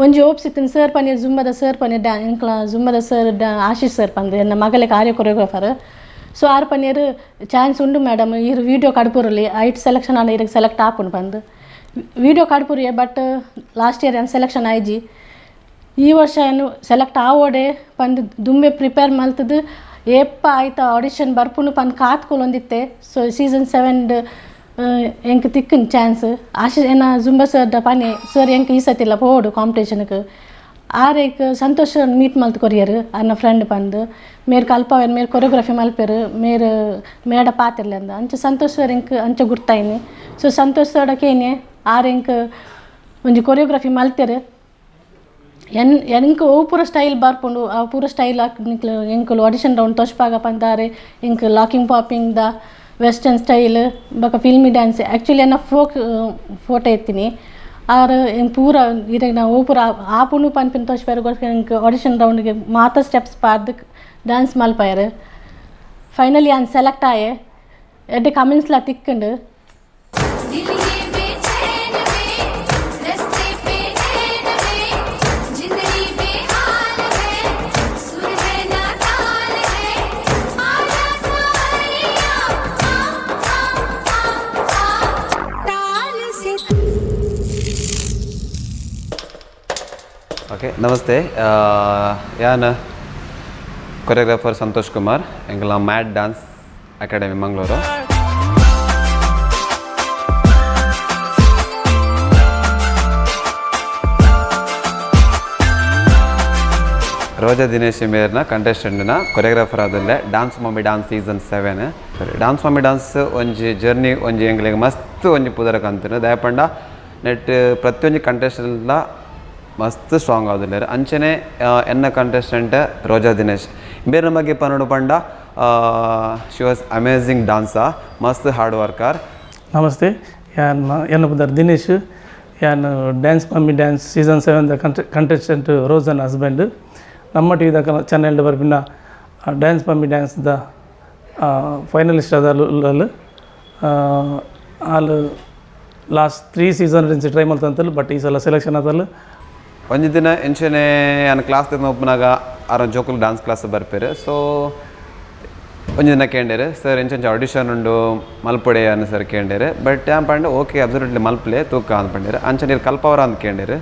ಒಂಜಿ ಹೋಪ್ಸ್ ಇತ್ತಿನ ಸರ್ ಪನೀರ್ ಜುಂಬದ ಸರ್ ಪನೀರ್ ಡ್ಯಾ ಎಂಕ್ಲ ಜುಂಬದ ಸರ್ ಆಶೀಶ್ ಸರ್ ಪಂದು ಎನ್ನ ಮಗಲೆ ಕಾರ್ಯ choreographer. So are paneer chance ಉಂಡು ಮೇಡಮ್ ಇರು ವೀಡಿಯೋ ಕಡ್ಪುರಲಿ ಐಟ್ ಸೆಲೆಕ್ಷನ್ ಆಂಡ ಇರಕ್ಕೆ ಸೆಲೆಕ್ಟ್ ಆಪುಂಡು ಪಂದು ವೀಡಿಯೋ ಕಡ್ಪುರಿಯೆ but last year ಏನು ಸೆಲೆಕ್ಷನ್ ಆಯ್ಜಿ ಈ ವರ್ಷ ಏನು ಸೆಲೆಕ್ಟ್ ಆವೋಡೆ ಪಂದು ದುಂಬೆ ಪ್ರಿಪೇರ್ ಮಲ್ತದು ಏಪ್ಪ ಆಯ್ತಾ ಆಡಿಷನ್ ಬರ್ಪುಂಡು ಪಂದು ಕಾತ್ಕೊಲೊಂದಿತ್ತೆ. ಸೊ ಸೀಸನ್ 7 ಎಂಕ್ ತಿಕ್ಕನ್ ಚಾನ್ಸ್ ಆಶೀಶ್ ಏನ ಜುಂಬ ಸರ್ ಪನಿ ಸರ್ ಎಂಕ್ ಈ ಸತಿಲ್ಲ ಪೋಡು ಕಾಂಪಿಟೇಷನ್ಗೆ ಆರೇಕ್ ಸಂತೋಷ್ ಮೀಟ್ ಮಲ್ತ್ ಕೊರಿಯರ್ ಅನ್ನ ಫ್ರೆಂಡ್ ಪಂದು ಮೇರ್ ಕಲ್ಪವೇನು ಮೇರ್ ಕೊರಿಯೋಗ್ರಫಿ ಮಲ್ಪೆರು ಮೇರ್ ಮೇಡ ಪಾತಿರ್ಲೆ ಅಂದ ಅಂಚ ಸಂತೋಷ್ ಸರ್ ಎಂಕ್ ಅಂಚ ಗುರ್ತಾಯಿನಿ. ಸೊ ಸಂತೋಷ್ ಸರ್ ಕೇನೆ ಆರ್ ಎಂಕ್ ಒಂಜಿ ಕೊರಿಯೋಗ್ರಫಿ ಮಲ್ತೆರು ಎನ್ ಎಂಕ್ ಅವು ಪೂರ ಸ್ಟೈಲ್ ಬರ್ಪುಂಡು ಆ ಪೂರ ಸ್ಟೈಲ್ ನಿಕ್ಲು ಎಂಕುಲು ಆಡಿಷನ್ ರೌಂಡ್ ತೋಚ್ಪಾಗ ಪಂದಾರೆ ಎಂಕ್ locking popping the western style ಬೊಕ filmy dance actually ಎನ್ನ ಫೋಕ್ ಫೋಟೋ ಎತ್ತೀನಿ ಆರ್ ಎಂಕ್ ಪೂರ ಇರೆಗ್ ನಾವು ಪೂರ ಆಪುಂಡು ಪನ್ಪಿನ ತೋಚ್ಪಾರ ಎಂಕ್ ಆಡಿಷನ್ ರೌಂಡ್ಗೆ ಮಾತ ಸ್ಟೆಪ್ಸ್ ಪಾಡ್ದು ಡ್ಯಾನ್ಸ್ ಮಲ್ಪಾಯೆರ್. ಫೈನಲಿ ಆನ್ ಸೆಲೆಕ್ಟ್ ಆಯೆ ಎಡ್ಡೆ ಕಮೆಂಟ್ಸ್ಲ ತಿಕ್ಕುಂಡು. ಓಕೆ, ನಮಸ್ತೆ. ಯಾನ್ ಕೊರಿಯೋಗ್ರಾಫರ್ ಸಂತೋಷ್ ಕುಮಾರ್, ಎಂಕಲ್ನ mad dance academy Mangaluru. Roja Dinesh ಮೇರ್ನ ಕಂಟೆಸ್ಟೆಂಟ್ನ ಕೊರಿಯೋಗ್ರಾಫರ್ ಆದಲ್ಲೇ dance mummy dance season 7. ಸರಿ, dance mummy dance ಒಂಜಿ ಜರ್ನಿ ಒಂಜಿ ಎಂಕ್ಲೆಗ್ ಮಸ್ತ್ ಒಂಜಿ ಪುದರ ಕಂತಿನ ದಯಪಂಡ ನೆಟ್ ಪ್ರತಿಯೊಂಜಿ ಕಂಟೆಸ್ಟೆಂಟ್ಲ ಮಸ್ತ್ ಸ್ಟ್ರಾಂಗ್ ಆದಿಲ್ಲೆರ್. ಅಂಚನೆ ಎನ್ನ ಕಂಟೆಸ್ಟೆಂಟ್ ರೋಜಾ ದಿನೇಶ್ ಬೇರೆ ಬಗ್ಗೆ ಪನ್ನೊಡು ಪಂಡ she was amazing ಡಾನ್ಸಾ, ಮಸ್ತ್ ಹಾರ್ಡ್ ವರ್ಕರ್. ನಮಸ್ತೆ, ಯಾನ್ ಎನ್ನ ಪುದರ್ ದಿನೇಶ್. ಯಾನ್ dance mummy dance season 7 the contestant Rojan husband. ನಮ್ಮ T V channel ಬರ್ಪಿನ dance mummy dance the finalist ಆದ ಆಲ್ last 3 season try ಮಲ್ತಂತಲ್, but ಈ ಸಲ ಸೆಲೆಕ್ಷನ್ ಆದಲ್. ಒಂಜಿ ದಿನ ಎಂಚನೆ ಯಾನ್ ಕ್ಲಾಸ್ ಓಪನಾಗ ಆರ ಜೋಕುಲು ಡಾನ್ಸ್ ಕ್ಲಾಸ್ ಬರ್ಪೇರು. ಸೊ ಒಂಜಿ ದಿನ ಕೇಂಡೇರು ಸರ್ ಎಂಚೆಂಚ ಆಡಿಷನ್ ಉಂಡು ಮಲ್ಪೊಡೆ ಅನ್ನ ಸರ್ ಕೇಂಡೇರು. ಬಟ್ ಯಾನ್ ಪಂಡ ಓಕೆ ಅಬ್ಸಲ್ಯೂಟ್ಲಿ ಮಲ್ಪಲೆ ತೂಕ ಅಂದ್ ಪಂಡೇರು. ಅಂಚ ನೀರು ಕಲ್ಪವರ ಅಂದ್ ಕೇಂಡೇರು.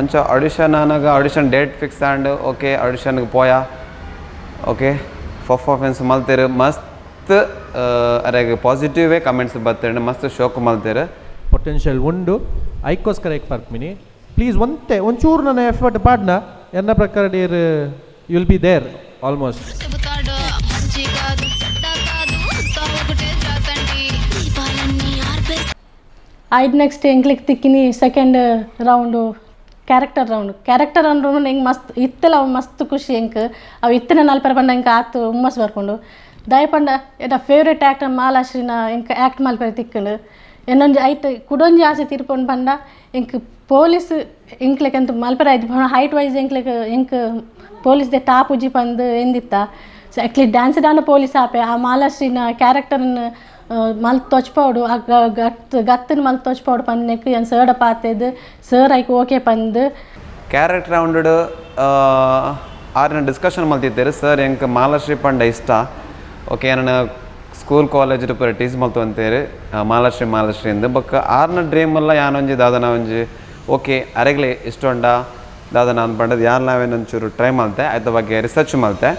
ಅಂಚ ಆಡಿಷನ್ ಆನಾಗ audition date fix and okay ಆಡಿಷನ್ಗೆ ಪೋಯಾ. Okay performance ಮಲ್ತೇರು ಮಸ್ತ್ ಅರೆಗ್ ಪಾಸಿಟಿವೇ ಕಮೆಂಟ್ಸ್ ಬತ್ತೇರು, ಮಸ್ತ್ ಶೋಕ್ ಮಲ್ತೇರು. ಪೊಟೆನ್ಷಿಯಲ್ ಉಂಡು ಐಕೋಸ್ಕರ ಎಕ್ ಪರ್ಪಿನಿ ಪ್ಲೀಸ್ ಒಂತೆ ಒಂಚೂರು ನನ್ನ ಎಫರ್ಟ್ ಪಾಡ್ನ ಎನ್ನ ಪ್ರಕಾರ Deere you will be there almost. ಐದು next ಎಂಕ್ಲಿಕ್ ತಿಕ್ಕಿನಿ second round character round. Character round ಎಂಕ್ ಮಸ್ತ್ ಇತ್ತಲ ಅವು ಮಸ್ತ್ ಖುಷಿ ಎಂಕ್ ಅವು ಇತ್ತಿನ ನಲ್ಪರ ಪಂಡ ಎಂಕ್ ಆತು ಹುಮ್ಮಸ್ ಬರ್ಪುಂಡು. ದಯ ಪಂಡ ಎನ್ನ ಫೇವ್ರೇಟ್ ಆ್ಯಕ್ಟರ್ ಮಾಲಾಶ್ರೀನ ಎಂಕ್ ಆ್ಯಕ್ಟ್ ಮಲ್ಪೆರೆ ತಿಕ್ಕುಂಡು. ಎನ್ನೊಂಜಿ ಐಟ್ ಕುಡೊಂಜಿ ಆಸೆ ತೀರ್ಪೊಂಡು ಪಂಡ ಎಂಕ್ ಪೊಲೀಸ್ ಎಂಕ್ಲೆಗ್ ಎಂತ ಮಲ್ಪೆರೆ ಆಯ್ತು ಹೈಟ್ ವೈಸ್ ಎಂಕ್ಲೆಗ್ ಎಂಕ್ ಪೊಲೀಸ್ ದೆ ಟಾಪ್ ಉಜ್ಜಿ ಪಂದ್ ಎಂದಿತ್ತ. So actually dance ದಾನ ಪೊಲೀಸ್ ಆಪೆ ಆ ಮಾಲಾಶ್ರೀನ ಕ್ಯಾರೆಕ್ಟರ್ನ ಮಲ್ತ್ ತೊಚ್ಪೋಡು ಆ ಗತ್ ಗತ್ತನ್ ಮಲ್ತ್ ತೊಚ್ಪೋಡು ಪಂದ್ ಏನ್ ಸರ್ಡ ಪಾತೆದ್ ಸರ್ ಐಕ್ ಓಕೆ ಪಂದ್. ಕ್ಯಾರೆಕ್ಟರ್ ರೌಂಡ್ ಆರ್ನ ಡಿಸ್ಕಷನ್ ಮಲ್ತಿದ್ದೇರು ಸರ್ ಎಂಕ್ ಮಾಲಾಶ್ರೀ ಪಂಡ ಇಷ್ಟ. ಓಕೆ ನನ್ನ ಸ್ಕೂಲ್ ಕಾಲೇಜ್ ಪೂರ ಟೀಚ್ ಮಲ್ತು ಅಂತೇರು ಮಾಲಾಶ್ರೀ ಮಾಲಾಶ್ರೀ ಅಂದ್. ಬೊಕ್ಕ ಆರ್ನ ಡ್ರೀಮ್ ಅಲ್ಲ ಯಾನೊಂಜಿ ದಾದನ ಒಂಜಿ ಓಕೆ ಅರೆಗ್ಲೆ ಇಷ್ಟೊಂಡ ದಾದನ ಅಂದ್ ಪಂಡದ್ ಯಾನ್ ನಾವೇನೊಂಚೂರು ಟ್ರೈ ಮಲ್ತೆ ಆಯ್ತ ಬಗ್ಗೆ ರಿಸರ್ಚ್ ಮಲ್ತೆ.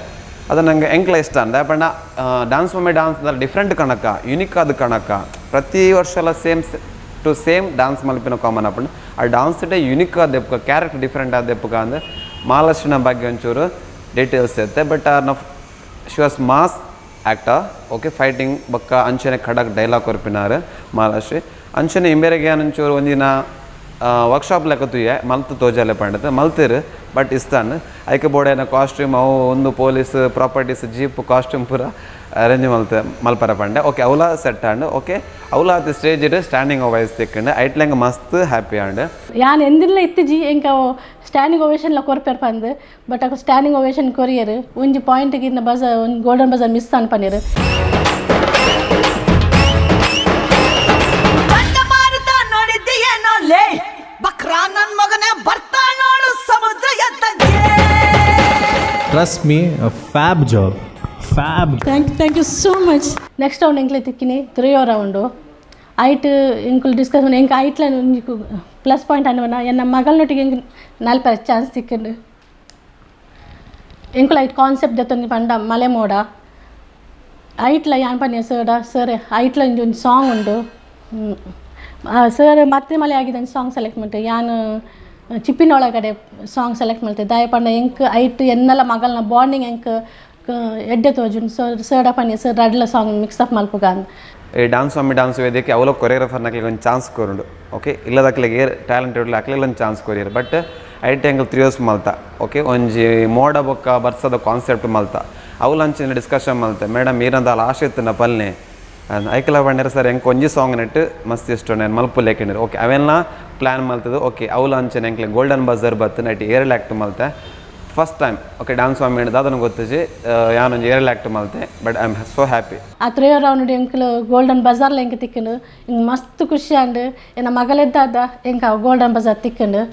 ಅದು ನಂಗೆ ಎಂಕ್ಲ ಇಷ್ಟ ಅಂದೆ ಪಂಡ dance mummy dance ಅಂದ್ರೆ ಡಿಫ್ರೆಂಟ್ ಕಣಕ್ಕ ಯುನಿಕ್ ಆದ ಕಣಕ್ಕ ಪ್ರತಿ ವರ್ಷ ಎಲ್ಲ same to same dance ಮಲ್ಪಿನ common ಆಪುಂಡು. ಆ dance day unique ಆದ ದೆಪ್ಪುಗ ಕ್ಯಾರೆಕ್ಟರ್ ಡಿಫ್ರೆಂಟ್ ಆದ ದೆಪ್ಪುಗ ಅಂದ್ರೆ ಮಹಾಲಕ್ಷ್ಮಿನ ಬಗ್ಗೆ ಒಂಚೂರು ಡೀಟೇಲ್ಸ್ ಇರುತ್ತೆ. ಬಟ್ ಆರ್ನ she was mass actor. Okay fighting ಬೊಕ್ಕ ಅಂಚನೆ ಖಡಕ್ ಡೈಲಾಗ್ ಕೊರ್ಪಿನಾರು ಮಹಾಲಕ್ಷ್ಮಿ. ಅಂಚನೆ ಇಂಬೇರೆಗೆ ಒಂಚೂರು ಒಂದಿನ ವರ್ಕ್ಶಾಪ್ ಲೆಕ್ಕ ತೂಯೆ ಮಲ್ತ್ ತೋಜಾಲೆ ಪಂಡತ್ ಮಲ್ತಿರು ಬಟ್ ಇಸ್ತಾನ್ ಐಕೆ ಬೋಡೇನ ಕಾಸ್ಟ್ಯೂಮ್ ಅವು ಒಂದು police properties jeep costume ಪೂರ ಅರೇಂಜ್ ಮಲ್ತ ಮಲ್ಪರ ಪಂಡೆ. ಓಕೆ ಅವಲ ಸೆಟ್ ಆಂಡ್ ಓಕೆ ಅವಲ ಆತ ಸ್ಟೇಜ್ ಇಡು ಸ್ಟ್ಯಾಂಡಿಂಗ್ ವೈಸ್ ತಿಕ್ಕಂಡು ಐಟ್ಲೆಂಗ್ ಮಸ್ತ್ ಹ್ಯಾಪಿ ಆಂಡ್. ಯಾನ್ ಎಂದಿಲ್ಲ ಇತ್ತಿಜಿ ಎಂಕ ಸ್ಟ್ಯಾಂಡಿಂಗ್ ಓವೇಷನ್ಲ ಕೊರ್ಪೆರ್ ಪಂದ್ ಬಟ್ ಅಕು standing ovation courier ಒಂಜಿ ಪಾಯಿಂಟ್ ಇನ್ನ ಬಜ ಒಂಜಿ golden buzzer miss an paneer. Trust me, a fab job. Fab. Thank you so much. Next round ಎಂಕ್ಲೆ ತಿಕ್ಕಿನಿ ತ್ರೀಯೋ ರೌಂಡು ಐಟ್ ಎಂಕುಲು ಡಿಸ್ಕಸ್ ಎಂಕ್ ಐಟ್ಲ ಒಂಜಿ ಪ್ಲಸ್ ಪಾಯಿಂಟ್ ಅನ್ನುವನ ಎನ್ನ ಮಗಳನೊಟ್ಟಿಗೆ ಎಂಕ್ ನಲ್ಪರ ಚಾನ್ಸ್ ತಿಕ್ಕಂಡು. ಎಂಕುಲು ಐಟ್ ಕಾನ್ಸೆಪ್ಟ್ ದೆತ್ತೊಂದು ಪಂಡ ಮಲೆ ಮೋಡ ಐಟ್ಲ ಯಾನ್ ಪನ್ಯ ಸರ್ ಸರ್ ಐಟ್ಲ ಒಂಜಿ ಒಂಜಿ ಸಾಂಗ್ ಉಂಡು. ಸರ್ ಮತ್ತೆ ಮಲೆ ಆಗಿದೆ ಸಾಂಗ್ ಸೆಲೆಕ್ಟ್ ಮಂತೆ ಯಾನ್ ಚಿಪ್ಪಿನ ಒಳಗಡೆ ಸಾಂಗ್ ಸೆಲೆಕ್ಟ್ ಮಲ್ತೆ ದಾಯ ಪಂಡ ಎಂಕ್ ಐಟ್ ಎನ್ನಲ ಮಗಲ್ನ ಬಾಂಡಿಂಗ್ ಎಂಕ್ ಎಡ್ಡೆ ತೋಜುಂಡು. ಸೊ ಸರ್ಡ ಪನ್ಯ ಸರ್ ರಡ್ಲ song mix up ಮಲ್ಪುಗ. ಈ dance mummy dance ವೇದಿಕೆ ಅವಲ ಕೊರಿಯೋಗ್ರಾಫರ್ ನಕ್ಲಿಗೆ ಒಂದು ಚಾನ್ಸ್ ಕೊರುಂಡು. ಓಕೆ, ಇಲ್ಲದಕ್ಲಿಗೆ ಏರ್ ಟ್ಯಾಲೆಂಟ್ ಇಡಲಿ ಅಕ್ಲೆಲ್ಲ ಒಂದು ಚಾನ್ಸ್ ಕೊರಿಯರ್. ಬಟ್ ಐಟ್ ಎಂಕಲ್ 3 ಇಯರ್ಸ್ ಮಲ್ತ. ಓಕೆ, ಒಂಜಿ ಮೋಡ ಬೊಕ್ಕ ಬರ್ಸದ ಕಾನ್ಸೆಪ್ಟ್ ಮಲ್ತ ಅವುಲ ಅಂಚಿನ ಡಿಸ್ಕಷನ್ ಮಲ್ತೆ. ಮೇಡಮ್ ಈರಂದಾಲ ಆಶೆ ಇತ್ತಿನ ಪಲ್ನೆ ಐಕಲ ಬಂಡೇರ ಸರ್ ಎಂಕ್ ಒಂಜಿ ಸಾಂಗ್ ನೆಟ್ಟು ಮಸ್ತ್ ಇಷ್ಟ ನಾನು ಮಲ್ಪು ಲೇಖಂಡಿರು. ಓಕೆ, ಅವೆಲ್ಲ ಪ್ಲ್ಯಾನ್ ಮಲ್ತದು. ಓಕೆ, ಅವುಲ ಅಂಚಿನ ಎಂಕ್ಲೆ ಗೋಲ್ಡನ್ ಬಜರ್ ಬತ್ತು ನೈಟ್ ಏರಲ್ ಆ್ಯಕ್ಟ್ ಮಲ್ತೆ first time. Okay, dance mummy ದಾದನ ಗೊತ್ತಿಜಿ ಯಾನೊಂಜಿ ಏರಲ್ ಆ್ಯಕ್ಟ್ ಮಲ್ತೆ. But I am so happy. ಆ ತ್ರೇಯೋ ರೌಂಡ್ ಎಂಕ್ಲು ಗೋಲ್ಡನ್ ಬಜಾರ್ಲ ಎಂಕ್ ತಿಕ್ಕಂಡು ಇಂಗ್ ಮಸ್ತ್ ಖುಷಿ ಆಂಡ್. ಎನ್ನ ಮಗಲೆದ್ದಾದ ಎಂಕ್ ಗೋಲ್ಡನ್ ಬಜಾರ್ ತಿಕ್ಕಂಡು.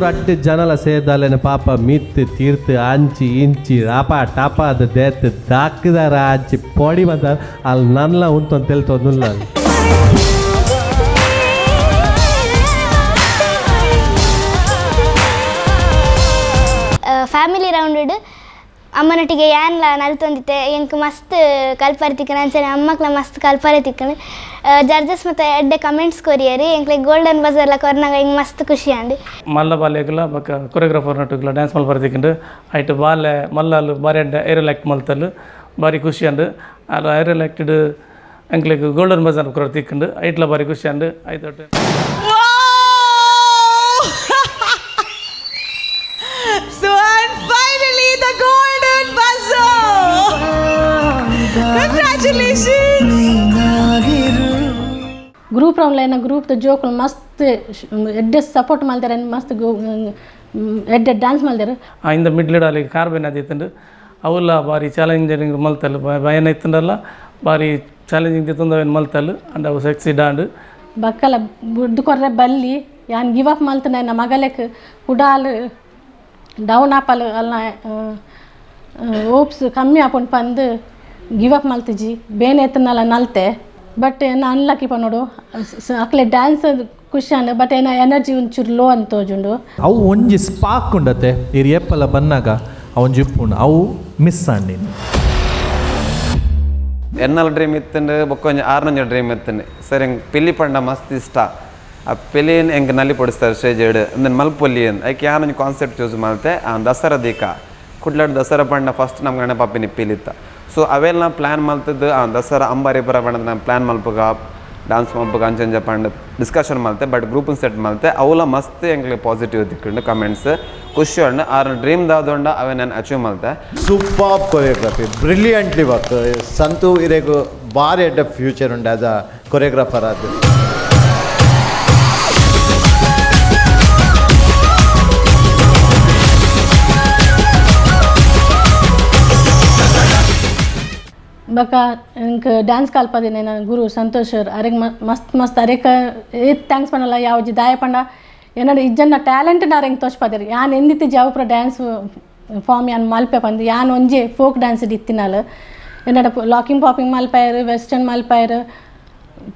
ರಡ್ಡ್ ಜನಲ ಸೇರ್ದಾಲೇನ ಪಾಪ ಮಿತ್ ತೀರ್ತ್ ಅಂಚಿ ಇಂಚಿ ರಾಪ ಟಾಪ ಅದ ದೇತ್ ದಾಕ್ದಾರ ಅಂಚಿ ಪೊಡಿ ಬಂದ ಅಲ್ಲಿ ನನ್ಲ ಉಂಟು ಅಂತ ತೆಲ್ತೊಂದುಲ್ಲ. ಫ್ಯಾಮಿಲಿ ರೌಂಡ್ ಅಮ್ಮನೊಟ್ಟಿಗೆ ಯಾನ್ಲ ನಲ್ತೊಂದಿತ್ತೆ ಎಂಕ್ ಮಸ್ತ್ ಕಲ್ಪರೆ ತಿಕ್ಕಣ ಅಂಚನೆ ಅಮ್ಮಕ್ಲ ಮಸ್ತ್ ಕಲ್ಪರೆ ತಿಕ್ಕಣ. ಜಡ್ಜಸ್ ಮತ್ತು ಎಡ್ಡೆ ಕಮೆಂಟ್ಸ್ ಕೊರಿಯರಿ ಎಂಕ್ಲೆ ಗೋಲ್ಡನ್ ಬಜಾರ್ಲ ಕೊರ್ನಾಗ ಎಂಕ್ ಮಸ್ತ್ ಖುಷಿ ಆಂಡ್. ಮಲ್ಲ ಬಾಲೆಗ್ಲ ಬೊಕ್ಕ ಕೊರಿಯೋಗ್ರಾಫರ್ ನಟ್ಟುಗ್ಲ ಡ್ಯಾನ್ಸ್ ಮಲ್ಪರೆ ತಿಕ್ಕಂಡು. ಐಟ್ ಬಾಲೆ ಮಲ್ಲಲು ಬಾರಿ ಎಡ್ಡೆ ಏರಿಯಲ್ ಆ್ಯಕ್ಟ್ ಮಲ್ತಲು ಬಾರಿ ಖುಷಿ ಆಂಡ್. ಅಲ್ಲ ಏರಿಯಲ್ ಆ್ಯಕ್ಟೆಡ್ ಎಂಕ್ಲೆಗ್ ಗೋಲ್ಡನ್ ಬಜಾರ್ ಕೊರ ತಿಕ್ಕಂಡು ಐಟ್ಲ ಬಾರಿ ಖುಷಿ ಆಂಡ್. ಐತೊಟ್ಟು So and finally the golden buzzer! Congratulations! Group round line group the ಜೋಕುಲು ಮಸ್ತ್ ಎಡ್ಡೆ ಸಪೋರ್ಟ್ ಮಲ್ತಾರೆ ಮಸ್ತ್ ಎಡ್ಡೆ ಡ್ಯಾನ್ಸ್ ಮಲ್ತಾರೆ. ಇಂದ ಮಿಡ್ಲ್ ಅಲ್ಲಿ ಕಾರ್ಬೆನ್ ಅದಿತ್ತಂಡು ಅವುಲ ಬಾರಿ ಚಾಲೆಂಜಿಂಗ್ ಮಲ್ತಲು ಭಯನ ಇತ್ತಂಡಲ್ಲ ಬಾರಿ ಚಾಲೆಂಜಿಂಗ್ ತಿತ್ತಂದು ಅವೇನು ಮಲ್ತಲು ಅಂಡ್ ಅವು ಸಕ್ಸೀಡ್ ಆಂಡ್. ಬಕ್ಕಲ ಬುಡ್ದು ಕೊರ್ರೆ ಬಲ್ಲಿ ಯಾನ್ ಗಿವ್ ಅಪ್ ಮಲ್ತನ ಎನ್ನ ಮಗಲೆಕ್ ಕುಡಾಲ್ ಡೌನ್ ಆಪಲ್ ಅಲ್ಲ ಹೋಪ್ಸ್ ಕಮ್ಮಿ ಆಪುಂಡು ಪಂದು ಗಿವ್ ಅಪ್ ಮಲ್ತಿಜಿ ಬೇನೆ ಎತ್ತನಲ್ಲ ನಲ್ತೆ. ಬಟ್ ಏನ ಅನ್ಲಕ್ಕಿ ಪನೋಡು ಅಕ್ಲೆ ಡ್ಯಾನ್ಸ್ ಖುಷಿ ಅಂಡ್ ಬಟ್ ಏನ ಎನರ್ಜಿ ಒಂಚೂರು ಲೋ ಅಂತ ತೋಜುಂಡು. ಅವು ಒಂಜಿ ಸ್ಪಾಕ್ ಉಂಡತೆ ಇರ್ ಏಪಲ ಬನ್ನಾಗ ಅವೊಂಜಿ ಉಪ್ಪುಂಡು ಅವು ಮಿಸ್ ಆಂಡಿನ. ಎನ್ನಲ ಡ್ರೀಮ್ ಇತ್ತಂಡು ಬೊಕ್ಕ ಒಂಜಿ ಆರ್ನಂಜ ಡ್ರೀಮ್ ಇತ್ತಂಡು. ಸರ್ ಎಂಕ್ ಪಿಲಿ ಪಂಡ ಮಸ್ತ್ ಇಷ್ಟ. ಆ ಪಿಲಿನ್ ಎಂಕ್ ನಲ್ಲಿ ಪೊಡಿಸ್ತಾರೆ ಸ್ಟೇಜ್ ಅಂದನ್ ಮಲ್ಪೊಲಿ ಅಂದ್ ಐಕ್ ಯಾನೊಂಜಿ ಕಾನ್ಸೆಪ್ಟ್ ಚೂಸ್ ಮಲ್ತೆ. ಆ ದಸರಾ ದೀಕ ಕುಡ್ಲಾಡ್ ದಸರಾ ಪಂಡ ಫಸ್ಟ್ ನಮ್ಗೆ ನೆನಪಾಪಿನಿ ಪಿಲಿತ್ತ. ಸೊ ಅವೆಲ್ಲ ಪ್ಲ್ಯಾನ್ ಮಲ್ತದ್ದು. ಆ ದಸರಾ ಅಂಬಾರಿ ಪುರ ಪಂಡ ನಾನು ಪ್ಲ್ಯಾನ್ ಮಲ್ಪುಗ ಡ್ಯಾನ್ಸ್ ಮಲ್ಪುಗ ಅಂಚಂಜ ಪಂಡ ಡಿಸ್ಕಷನ್ ಮಲ್ತೆ. But group set ಮಲ್ತೆ ಅವಲ ಮಸ್ತ್ ಎಂಕ್ಲೆ ಪಾಸಿಟಿವ್ ತಿಕ್ಕಂಡು ಕಮೆಂಟ್ಸ್ ಖುಷಿ ಉಂಡು. ಆರ್ ಡ್ರೀಮ್ ದಾದೊಂಡ ಅವೇ ನಾನು ಅಚೀವ್ ಮಲ್ತೆ. Super choreography, brilliantly work. Santu ಇರೆಗು ಬಾರಿ ಎಡ್ಡ ಫ್ಯೂಚರ್ ಉಂಡು as a choreographer ಅದು. ಬೊಕ ಎಂಕ್ ಡ್ಯಾನ್ಸ್ ಕಲ್ಪದಿನ ನನ್ನ ಗುರು ಸಂತೋಷ್ ಅರೆಗ್ ಮಸ್ತ್ ಮಸ್ತ್ ಅರೆಕ್ ಏತ್ thanks ಪಂಡಲ ಯಾವಜಿ ದಾಯ ಪಂಡ ಎನ್ನಡ ಇಜ್ಜನ್ನ ಟ್ಯಾಲೆಂಟ್ ಅರೆಂಗ್ ತೋಚ್ಪದೆರ್. ಯಾನ್ ಎಂದಿತ್ತಿ ಜಾವುಪ್ರ ಡ್ಯಾನ್ಸ್ ಫಾರ್ಮ್ ಯಾನ್ ಮಲ್ಪೆ ಪಂದ್ ಯಾನ್ ಒಂಜಿ ಫೋಕ್ ಡ್ಯಾನ್ಸ್ ಇತ್ತಿನಾಲ್ ಎನ್ನಡ ಲಾಕಿಂಗ್ ಪಾಪಿಂಗ್ ಮಲ್ಪಾಯರ್, ವೆಸ್ಟರ್ನ್ ಮಲ್ಪಾಯರ್,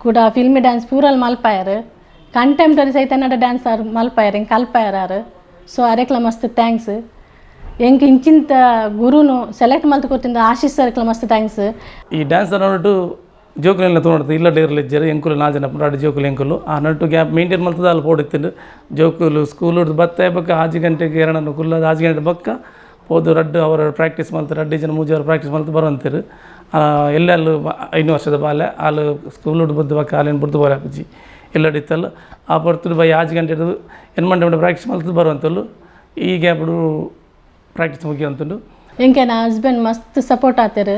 ಕೂಡ ಫಿಲ್ಮಿ ಡ್ಯಾನ್ಸ್ ಪೂರಲ್ ಮಲ್ಪಾಯರ್, ಕಂಟೆಂಪ್ರರಿ ಸಹಿತ ಎನ್ನಡ ಡ್ಯಾನ್ಸ್ ಆರ್ ಮಲ್ಪಾಯರ್ ಎಂಕ್ ಕಲ್ಪಾಯರ್ ಆರ್. ಸೊ ಅರೆಕ್ಲ ಮಸ್ತ್ thanks. ಎಂಕ್ ಇಂಚಿಂತ ಗುರುನು ಸೆಲೆಕ್ಟ್ ಮಲ್ತ್ ಕೊರ್ತಿಂದ ಆಶೀಶ್ ಸರ್ಕ್ಲ ಮಸ್ತ್ thanks. ಈ ಡ್ಯಾನ್ಸ್ ನೋಡು ಜೋಕುಲೆಲ್ಲ ತೋಣದು ಇಲ್ಲ ಡೇರ್ಲ ಇಜ್ಜೆರ್ ಎಂಕುಲು ನಾಲ್ ಜನ ರಡ್ಡ್ ಜೋಕುಲು ಎಂಕುಲು ಆ ನಟ್ಟು ಗ್ಯಾಪ್ ಮೇಂಟೈನ್ ಮಲ್ತದ ಅಲ್ಲಿ ಪೋಡಿತ್ತುಂಡು. ಜೋಕುಲು ಸ್ಕೂಲ್ ಬತ್ತೆ ಬೊಕ್ಕ 6 ಗಂಟೆಗೆ ಎರಡನ್ನು ಕುಲ್ಲದ 6 ಗಂಟೆ ಬೊಕ್ಕ ಪೋದು ರಡ್ಡ್ ಅವರ್ ಪ್ರಾಕ್ಟೀಸ್ ಮಲ್ತು ರಡ್ಡ್ ಜನ 3 ಅವರ್ ಪ್ರಾಕ್ಟೀಸ್ ಮಲ್ತು ಬರುವಂತಿರು. ಎಲ್ಲೆಲ್ಲು 5 ವರ್ಷದ ಬಾಲೆ ಆಲು ಸ್ಕೂಲ್ ಬದ್ದು ಬೊಕ್ಕ ಆಲೇನು ಬುಡ್ದು ಬೋರೆ ಆಪುಜಿ ಎಲ್ಲಡಿತ್ತಲ್ಲ ಆ ಪೊರ್ತುಡು ಬೈ 6 ಗಂಟೆ 8 ಗಂಟೆ ಪ್ರಾಕ್ಟೀಸ್ ಮಲ್ತು ಬರುವಂತಲ್ಲು. ಈ ಗ್ಯಾಪ್ಡು ಪ್ರಾಕ್ಟೀಸ್ ಮುಗಿಯುವಂತುಂಡು. ಎಂಕೆ ನನ್ನ ಹಸ್ಬೆಂಡ್ ಮಸ್ತ್ ಸಪೋರ್ಟ್ ಆತೇರು.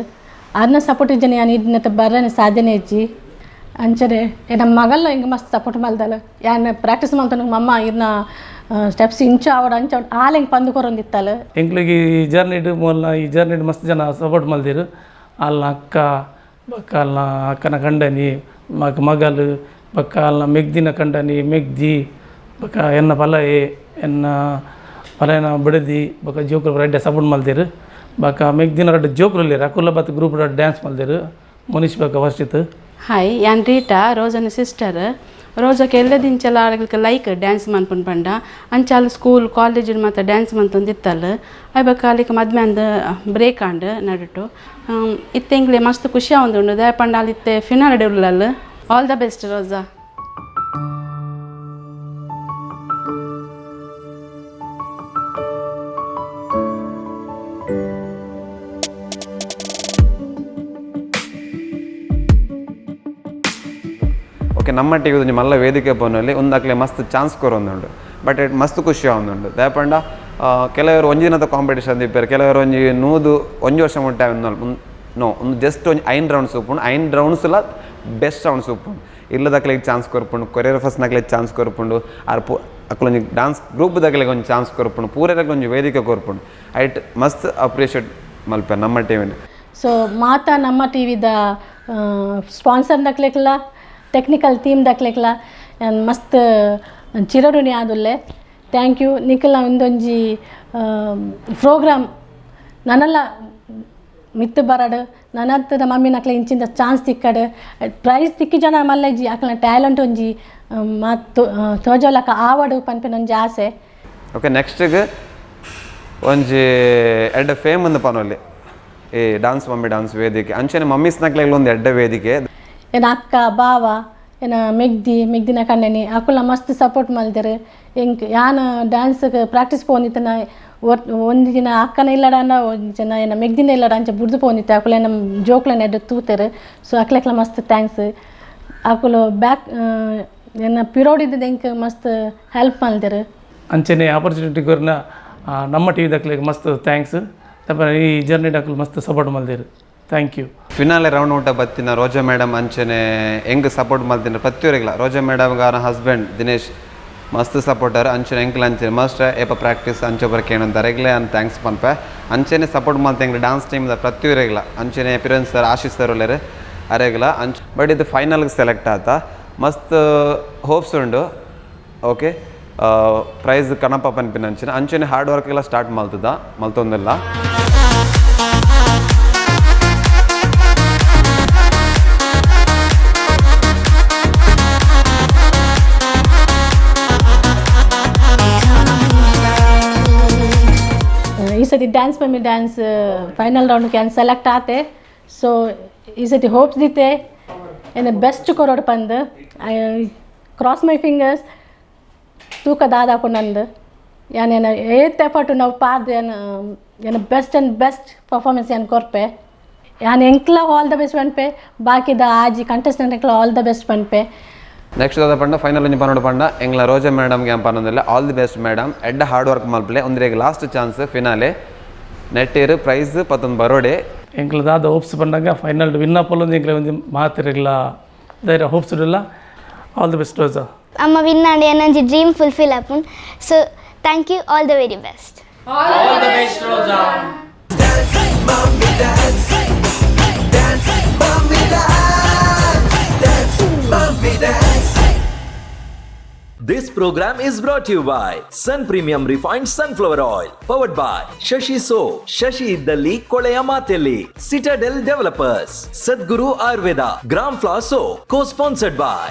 ಅರ್ನ ಸಪೋರ್ಟ್ ಇಜ್ಜನೆ ಯಾನ್ ಇದ್ನತ ಬರ್ರನೆ ಸಾಧ್ಯನೇ ಇಜ್ಜಿ. ಅಂಚನೆ ಎನ್ನ ಮಗಲ್ಲ ಹಿಂಗೆ ಮಸ್ತ್ ಸಪೋರ್ಟ್ ಮಲ್ದಲ್ಲ ಯಾನ್ ಪ್ರಾಕ್ಟೀಸ್ ಮಲ್ತನ ಮಮ್ಮ ಇರ್ನ ಸ್ಟೆಪ್ಸ್ ಇಂಚು ಆವಡ ಅಂಚ ಆಲ್ ಹೆಂಗೆ ಪಂದು ಕೊರೊಂದಿತ್ತಲ್ಲ. ಎಂಕ್ಲೆಗ್ ಈ ಜರ್ನಿಡ್ ಮೊಲ್ಲ ಈ ಜರ್ನಿಡ್ ಮಸ್ತ್ ಜನ ಸಪೋರ್ಟ್ ಮಲ್ದಿರು. ಅಲ್ನ ಅಕ್ಕ ಬೊಕ್ಕ ಅಲ್ನ ಅಕ್ಕನ ಕಂಡನಿ ಮಗಲು ಬೊಕ್ಕ ಅಲ್ನ ಮೆಗ್ದಿನ ಕಂಡನಿ ಮೆಗ್ದಿ ಬೊಕ್ಕ ಎನ್ನ ಪಲಯೆ ಎನ್ನ ಪಲಯನ ಬಿಡದಿ ಬೊಕ್ಕ ಜೋಕುಲು ರಡ್ಡೆ ಸಪೋರ್ಟ್ ಮಲ್ದಿರು. ಬೊಕ್ಕ ಮೆಗ್ದಿನ ರಡ್ಡ್ ಜೋಕುಲು ಉಲ್ಲೆರ್ ಅಕುಲ ಬತ್ತ್ ಗ್ರೂಪ್ ರಡ್ಡ್ ಡ್ಯಾನ್ಸ್ ಮಲ್ದಿರು. ಮುನೀಶ್ ಬೊಕ್ಕ ಫಸ್ಟ್ ಇತ್ತು. ಹಾಯ್, ಯಾನ್ ರೀಟಾ ರೋಜನ ಸಿಸ್ಟರ್. ರೋಜಾಕ್ಕೆ ಎಲ್ಲ ದಿಂಚಲ ಆಳ್ಗಲ್ಕ ಲೈಕ್ ಡ್ಯಾನ್ಸ್ ಮನ್ಪುನ್ ಪಂಡ ಅಂಚಾಲ ಸ್ಕೂಲ್ ಕಾಲೇಜ್ ಮಾತ ಡ್ಯಾನ್ಸ್ ಮಂತೊಂದಿತ್ತಲ್ಲ ಐಬಕ ಅಲ್ಲಿಗೆ ಮದ್ಮೆ ಅಂದ್ ಬ್ರೇಕ್ ಆಂಡ್ ನಡುಟು ಇತ್ತೆ ಎಂಕ್ಲೆ ಮಸ್ತ್ ಖುಷಿ ಆವೊಂದುಂಡು ದಾಯೆ ಪಂಡ ಅಲ್ ಇತ್ತೆ ಫಿನಾಲೆ ಉಲ್ಲಲ್. All the best Roja. Okay ನಮ್ಮ ಟಿವಿ ಒಂಜಿ ಮಲ್ಲ ವೇದಿಕೆ ಪೋನಲ್ಲಿ ಒಂದು ಮಸ್ತ್ ಚಾನ್ಸ್ ಕೊರೊಂದುಂಡು ಬಟ್ it ಮಸ್ತ್ ಖುಷಿ ಆವೊಂದುಂಡು ದಾಯೆ ಪಂಡ ಕೆಲವರು ಒಂಜಿ ದಿನದ ಕಾಂಪಿಟೇಷನ್ ದಿಪ್ಪೆರ್ ಕೆಲವರು ಒಂಜಿ ನೂದು ಒಂಜಿ ವರ್ಷ ಮುಟ್ಟ ನೋ ಒಂದು ಜಸ್ಟ್ ಒಂಜಿ 5 ರೌಂಡ್ಸ್ ಉಪ್ಪುಂಡು 5 ರೌಂಡ್ಸ್ಲ ಬೆಸ್ಟ್ ರೌಂಡ್ಸ್ ಉಪ್ಪುಂಡು ಇಲ್ಲದಕ್ಲೆಗ್ ಚಾನ್ಸ್ ಕೊರ್ಪುಂಡು ಕೊರಿಯೋಗ್ರಾಫರ್ಸ್ ನಕ್ಲೆಗ್ ಚಾನ್ಸ್ ಕೊರ್ಪುಂಡು ಆರ್ ಅಕ್ಲೊಂಜಿ ಡಾನ್ಸ್ ಗ್ರೂಪ್ ದಕ್ಲೆಗ್ ಒಂಜಿ ಚಾನ್ಸ್ ಕೊರ್ಪುಂಡು ಪೂರೆರೆಗ್ ಒಂಜಿ ವೇದಿಕೆ ಕೊರ್ಪುಂಡು ಐಟ್ ಮಸ್ತ್ ಅಪ್ರಿಷಿಯೇಟ್ ಮಲ್ಪೆ ನಮ್ಮ ಟಿವಿನ್. ಸೊ ಮಾತಾ ನಮ್ಮ ಟಿವಿದ ಸ್ಪಾನ್ಸರ್ ದಕ್ಲೆಗ್ಲ ಟೆಕ್ನಿಕಲ್ ಟೀಮ್ ದಕ್ಲೆಗ್ಲ ಮಸ್ತ್ ಚಿರಋಣಿ ಆದುಲ್ಲೆ. Thank you. ನಿಕಲ ಒಂದೊಂಜಿ ಪ್ರೋಗ್ರಾಮ್ ನನಲ್ಲ ಮಿತ್ತು ಬರಡು ನನತ್ತದ ಮಮ್ಮಿನಕ್ಲೆ ಇಂಚಿಂದ ಚಾನ್ಸ್ ತಿಕ್ಕಡು ಪ್ರೈಸ್ ತಿಕ್ಕಿ ಜನ ಮಲ್ಲಜ್ಜಿ ಅಕ್ಲನ ಟ್ಯಾಲೆಂಟ್ ಒಂಜಿ ಮಾತು ತೋಜೋಲಕ ಆವಡು ಪನ್ಪಿನ ಒಂಜಿ ಆಸೆ. ಓಕೆ ನೆಕ್ಸ್ಟ್ಗೆ ಒಂಜಿ ಎಡ್ಡೆ ಫೇಮ್ ಒಂದು ಪನೊಲಿ ಈ dance mummy dance ವೇದಿಕೆ ಅಂಚನೆ ಮಮ್ಮೀಸ್ ನಕ್ಲೆಗ್ಲ ಒಂದು ಎಡ್ಡೆ ವೇದಿಕೆ. ಏನ ಅಕ್ಕ ಬಾವ ಏನ ಮೆಗ್ದಿ ಮೆಗ್ದಿನ ಕಣ್ಣನಿ ಅಕುಲ ಮಸ್ತ್ ಸಪೋರ್ಟ್ ಮಲ್ದೆರ್ ಎಂಕ್ ಯಾನ್ ಡ್ಯಾನ್ಸ್ಗೆ ಪ್ರಾಕ್ಟೀಸ್ ಪೋನಿತ್ತನ ಒಂಜಿ ದಿನ ಅಕ್ಕನ ಇಲ್ಲಡಾಂಡ ಒಂಜಿ ಜನ ಏನ ಮೆಗ್ದಿನ ಇಲ್ಲಡ ಅಂಚ ಬುಡ್ದು ಪೋನಿತ್ತೆ ಅಕುಲೇನ ಜೋಕ್ಲೆನ ಎಡ್ಡೆ ತೂತೆರ್. ಸೊ ಅಕ್ಲೆಕ್ಲ ಮಸ್ತ್ thanks. ಅಕುಲು ಬ್ಯಾಕ್ ಎನ್ನ ಪಿರೋಡಿದ್ದು ಎಂಕ್ ಮಸ್ತ್ ಹೆಲ್ಪ್ ಮಲ್ದೆರ್. ಅಂಚನೆ ಆಪರ್ಚುನಿಟಿ ಕೊರ್ನ ನಮ್ಮ ಟಿವಿ ದಕ್ಲೆಗ್ ಮಸ್ತ್ thanks. ಈ ಜರ್ನಿ ಡಕ್ಲು ಮಸ್ತ್ ಸಪೋರ್ಟ್ ಮಲ್ದೆರ್. Thank you. Finale round ಊಟ ಬತ್ತಿನ ರೋಜಾ ಮೇಡಮ್ ಅಂಚನೆ ಹೆಂಗೆ ಸಪೋರ್ಟ್ ಮಲ್ತಿನ ಪ್ರತಿಯೊರಿಗ್ಲ ರೋಜಾ ಮೇಡಮ್ಗೆ ಅವರ ಹಸ್ಬೆಂಡ್ ದಿನೇಶ್ ಮಸ್ತ್ ಸಪೋರ್ಟರ್ ಅಂಚನೆ ಎಂಕ್ಲ ಅಂಚನೆ ಮಸ್ಟ್ ಏಪ ಪ್ರಾಕ್ಟೀಸ್ ಅಂಚೆ ಬರಕ್ಕೆ ಏನಂತ ಅರೆಗ್ಲೆ ಅಂತ thanks ಪನ್ಪೆ ಅಂಚನೆ ಸಪೋರ್ಟ್ ಮಲ್ತ ಎಂಗ್ಲ ಡಾನ್ಸ್ ಟೀಮ್ದ ಪ್ರತಿಯೊರಿಗ್ಲ ಅಂಚನೆ ಪಿರನ್ ಸರ್ ಆಶೀಶ್ ಸರ್ ಉಲ್ಲೆರ್ ಅರೆಗ್ಲ ಅಂಚ್ ಬಟ್ ಇದು ಫೈನಲ್ಗೆ ಸೆಲೆಕ್ಟ್ ಆತ ಮಸ್ತ್ ಹೋಪ್ಸ್ ಉಂಡು. ಓಕೆ ಪ್ರೈಸ್ ಕಣಪ್ಪ ಪನ್ಪಿನ ಅಂಚನೆ ಅಂಚನೆ ಹಾರ್ಡ್ ವರ್ಕ್ ಎಲ್ಲ ಸ್ಟಾರ್ಟ್ ಮಲ್ತದ ಮಲ್ತೊಂದಿಲ್ಲ. ಈ ಸತಿ dance mummy dance final ರೌಂಡ್ಗೆ ಏನು ಸೆಲೆಕ್ಟ್ ಆತೆ. ಸೊ ಈ ಸತಿ ಹೋಪ್ಸ್ ದಿತ್ತೆ ಏನ best ಕೊರೋಡು ಪಂದು I cross my fingers ತೂಕ ದಾದಾಪು ನಂದು ಯಾನೇನ ಏತ್ ಎಫರ್ಟ್ ನಾವು ಪಾರ್ದು ಏನು ಏನ best and best performance ಏನು ಕೊರ್ಪೆ ಯಾನ್ ಎಂಕ್ಲ all the best ಪನ್ಪೆ ಬಾಕಿದ ಆಜಿ ಕಂಟೆಸ್ಟೆಂಟ್ ಎಂಕ್ಲ all the best ಪನ್ಪೆ. Next ದಾದ ಪಂಡ ಫೈನಲ್ ಒಂಜಿ ಪನೋಡು ಪಂಡ ಎಂಗ್ಲ ರೋಜಾ ಮೇಡಮ್ಗೆ ಏನ್ ಪನೊಂದಿಲ್ಲ all the best madam ಎಡ್ಡ ಹಾರ್ಡ್ ವರ್ಕ್ ಮಲ್ಪಲೆ ಒಂದ್ರೆಗ್ last chance finale ನೆಟ್ಟಿರು price ಪತ್ತೊಂದು ಬರೋಡೆ. ಎಂಕ್ಲ ದಾದ ಹೋಪ್ಸ್ ಪಂಡಾಗ ಫೈನಲ್ ವಿನ್ ಆಪೊಲೊಂದು ಎಂಕ್ಲೆ ಒಂಜಿ ಮಾತಿರಗ್ಲ ಧೈರ್ಯ ಹೋಪ್ಸ್ ಇಡಲ್ಲ. All the best Roja. ಅಮ್ಮ ವಿನ್ ಆಂಡ್ ಏನೊಂಜಿ ಡ್ರೀಮ್ ಫುಲ್ಫಿಲ್ ಆಪುಂಡು. So thank you, all the very best. All the best Roja. This program is brought to you by Sun Premium Refined Sunflower Oil, powered by Shashi Soap, Shashi Iddalli Koleya Matelli, Citadel Developers, Sadguru Ayurveda, Gram Flour Soap, co-sponsored by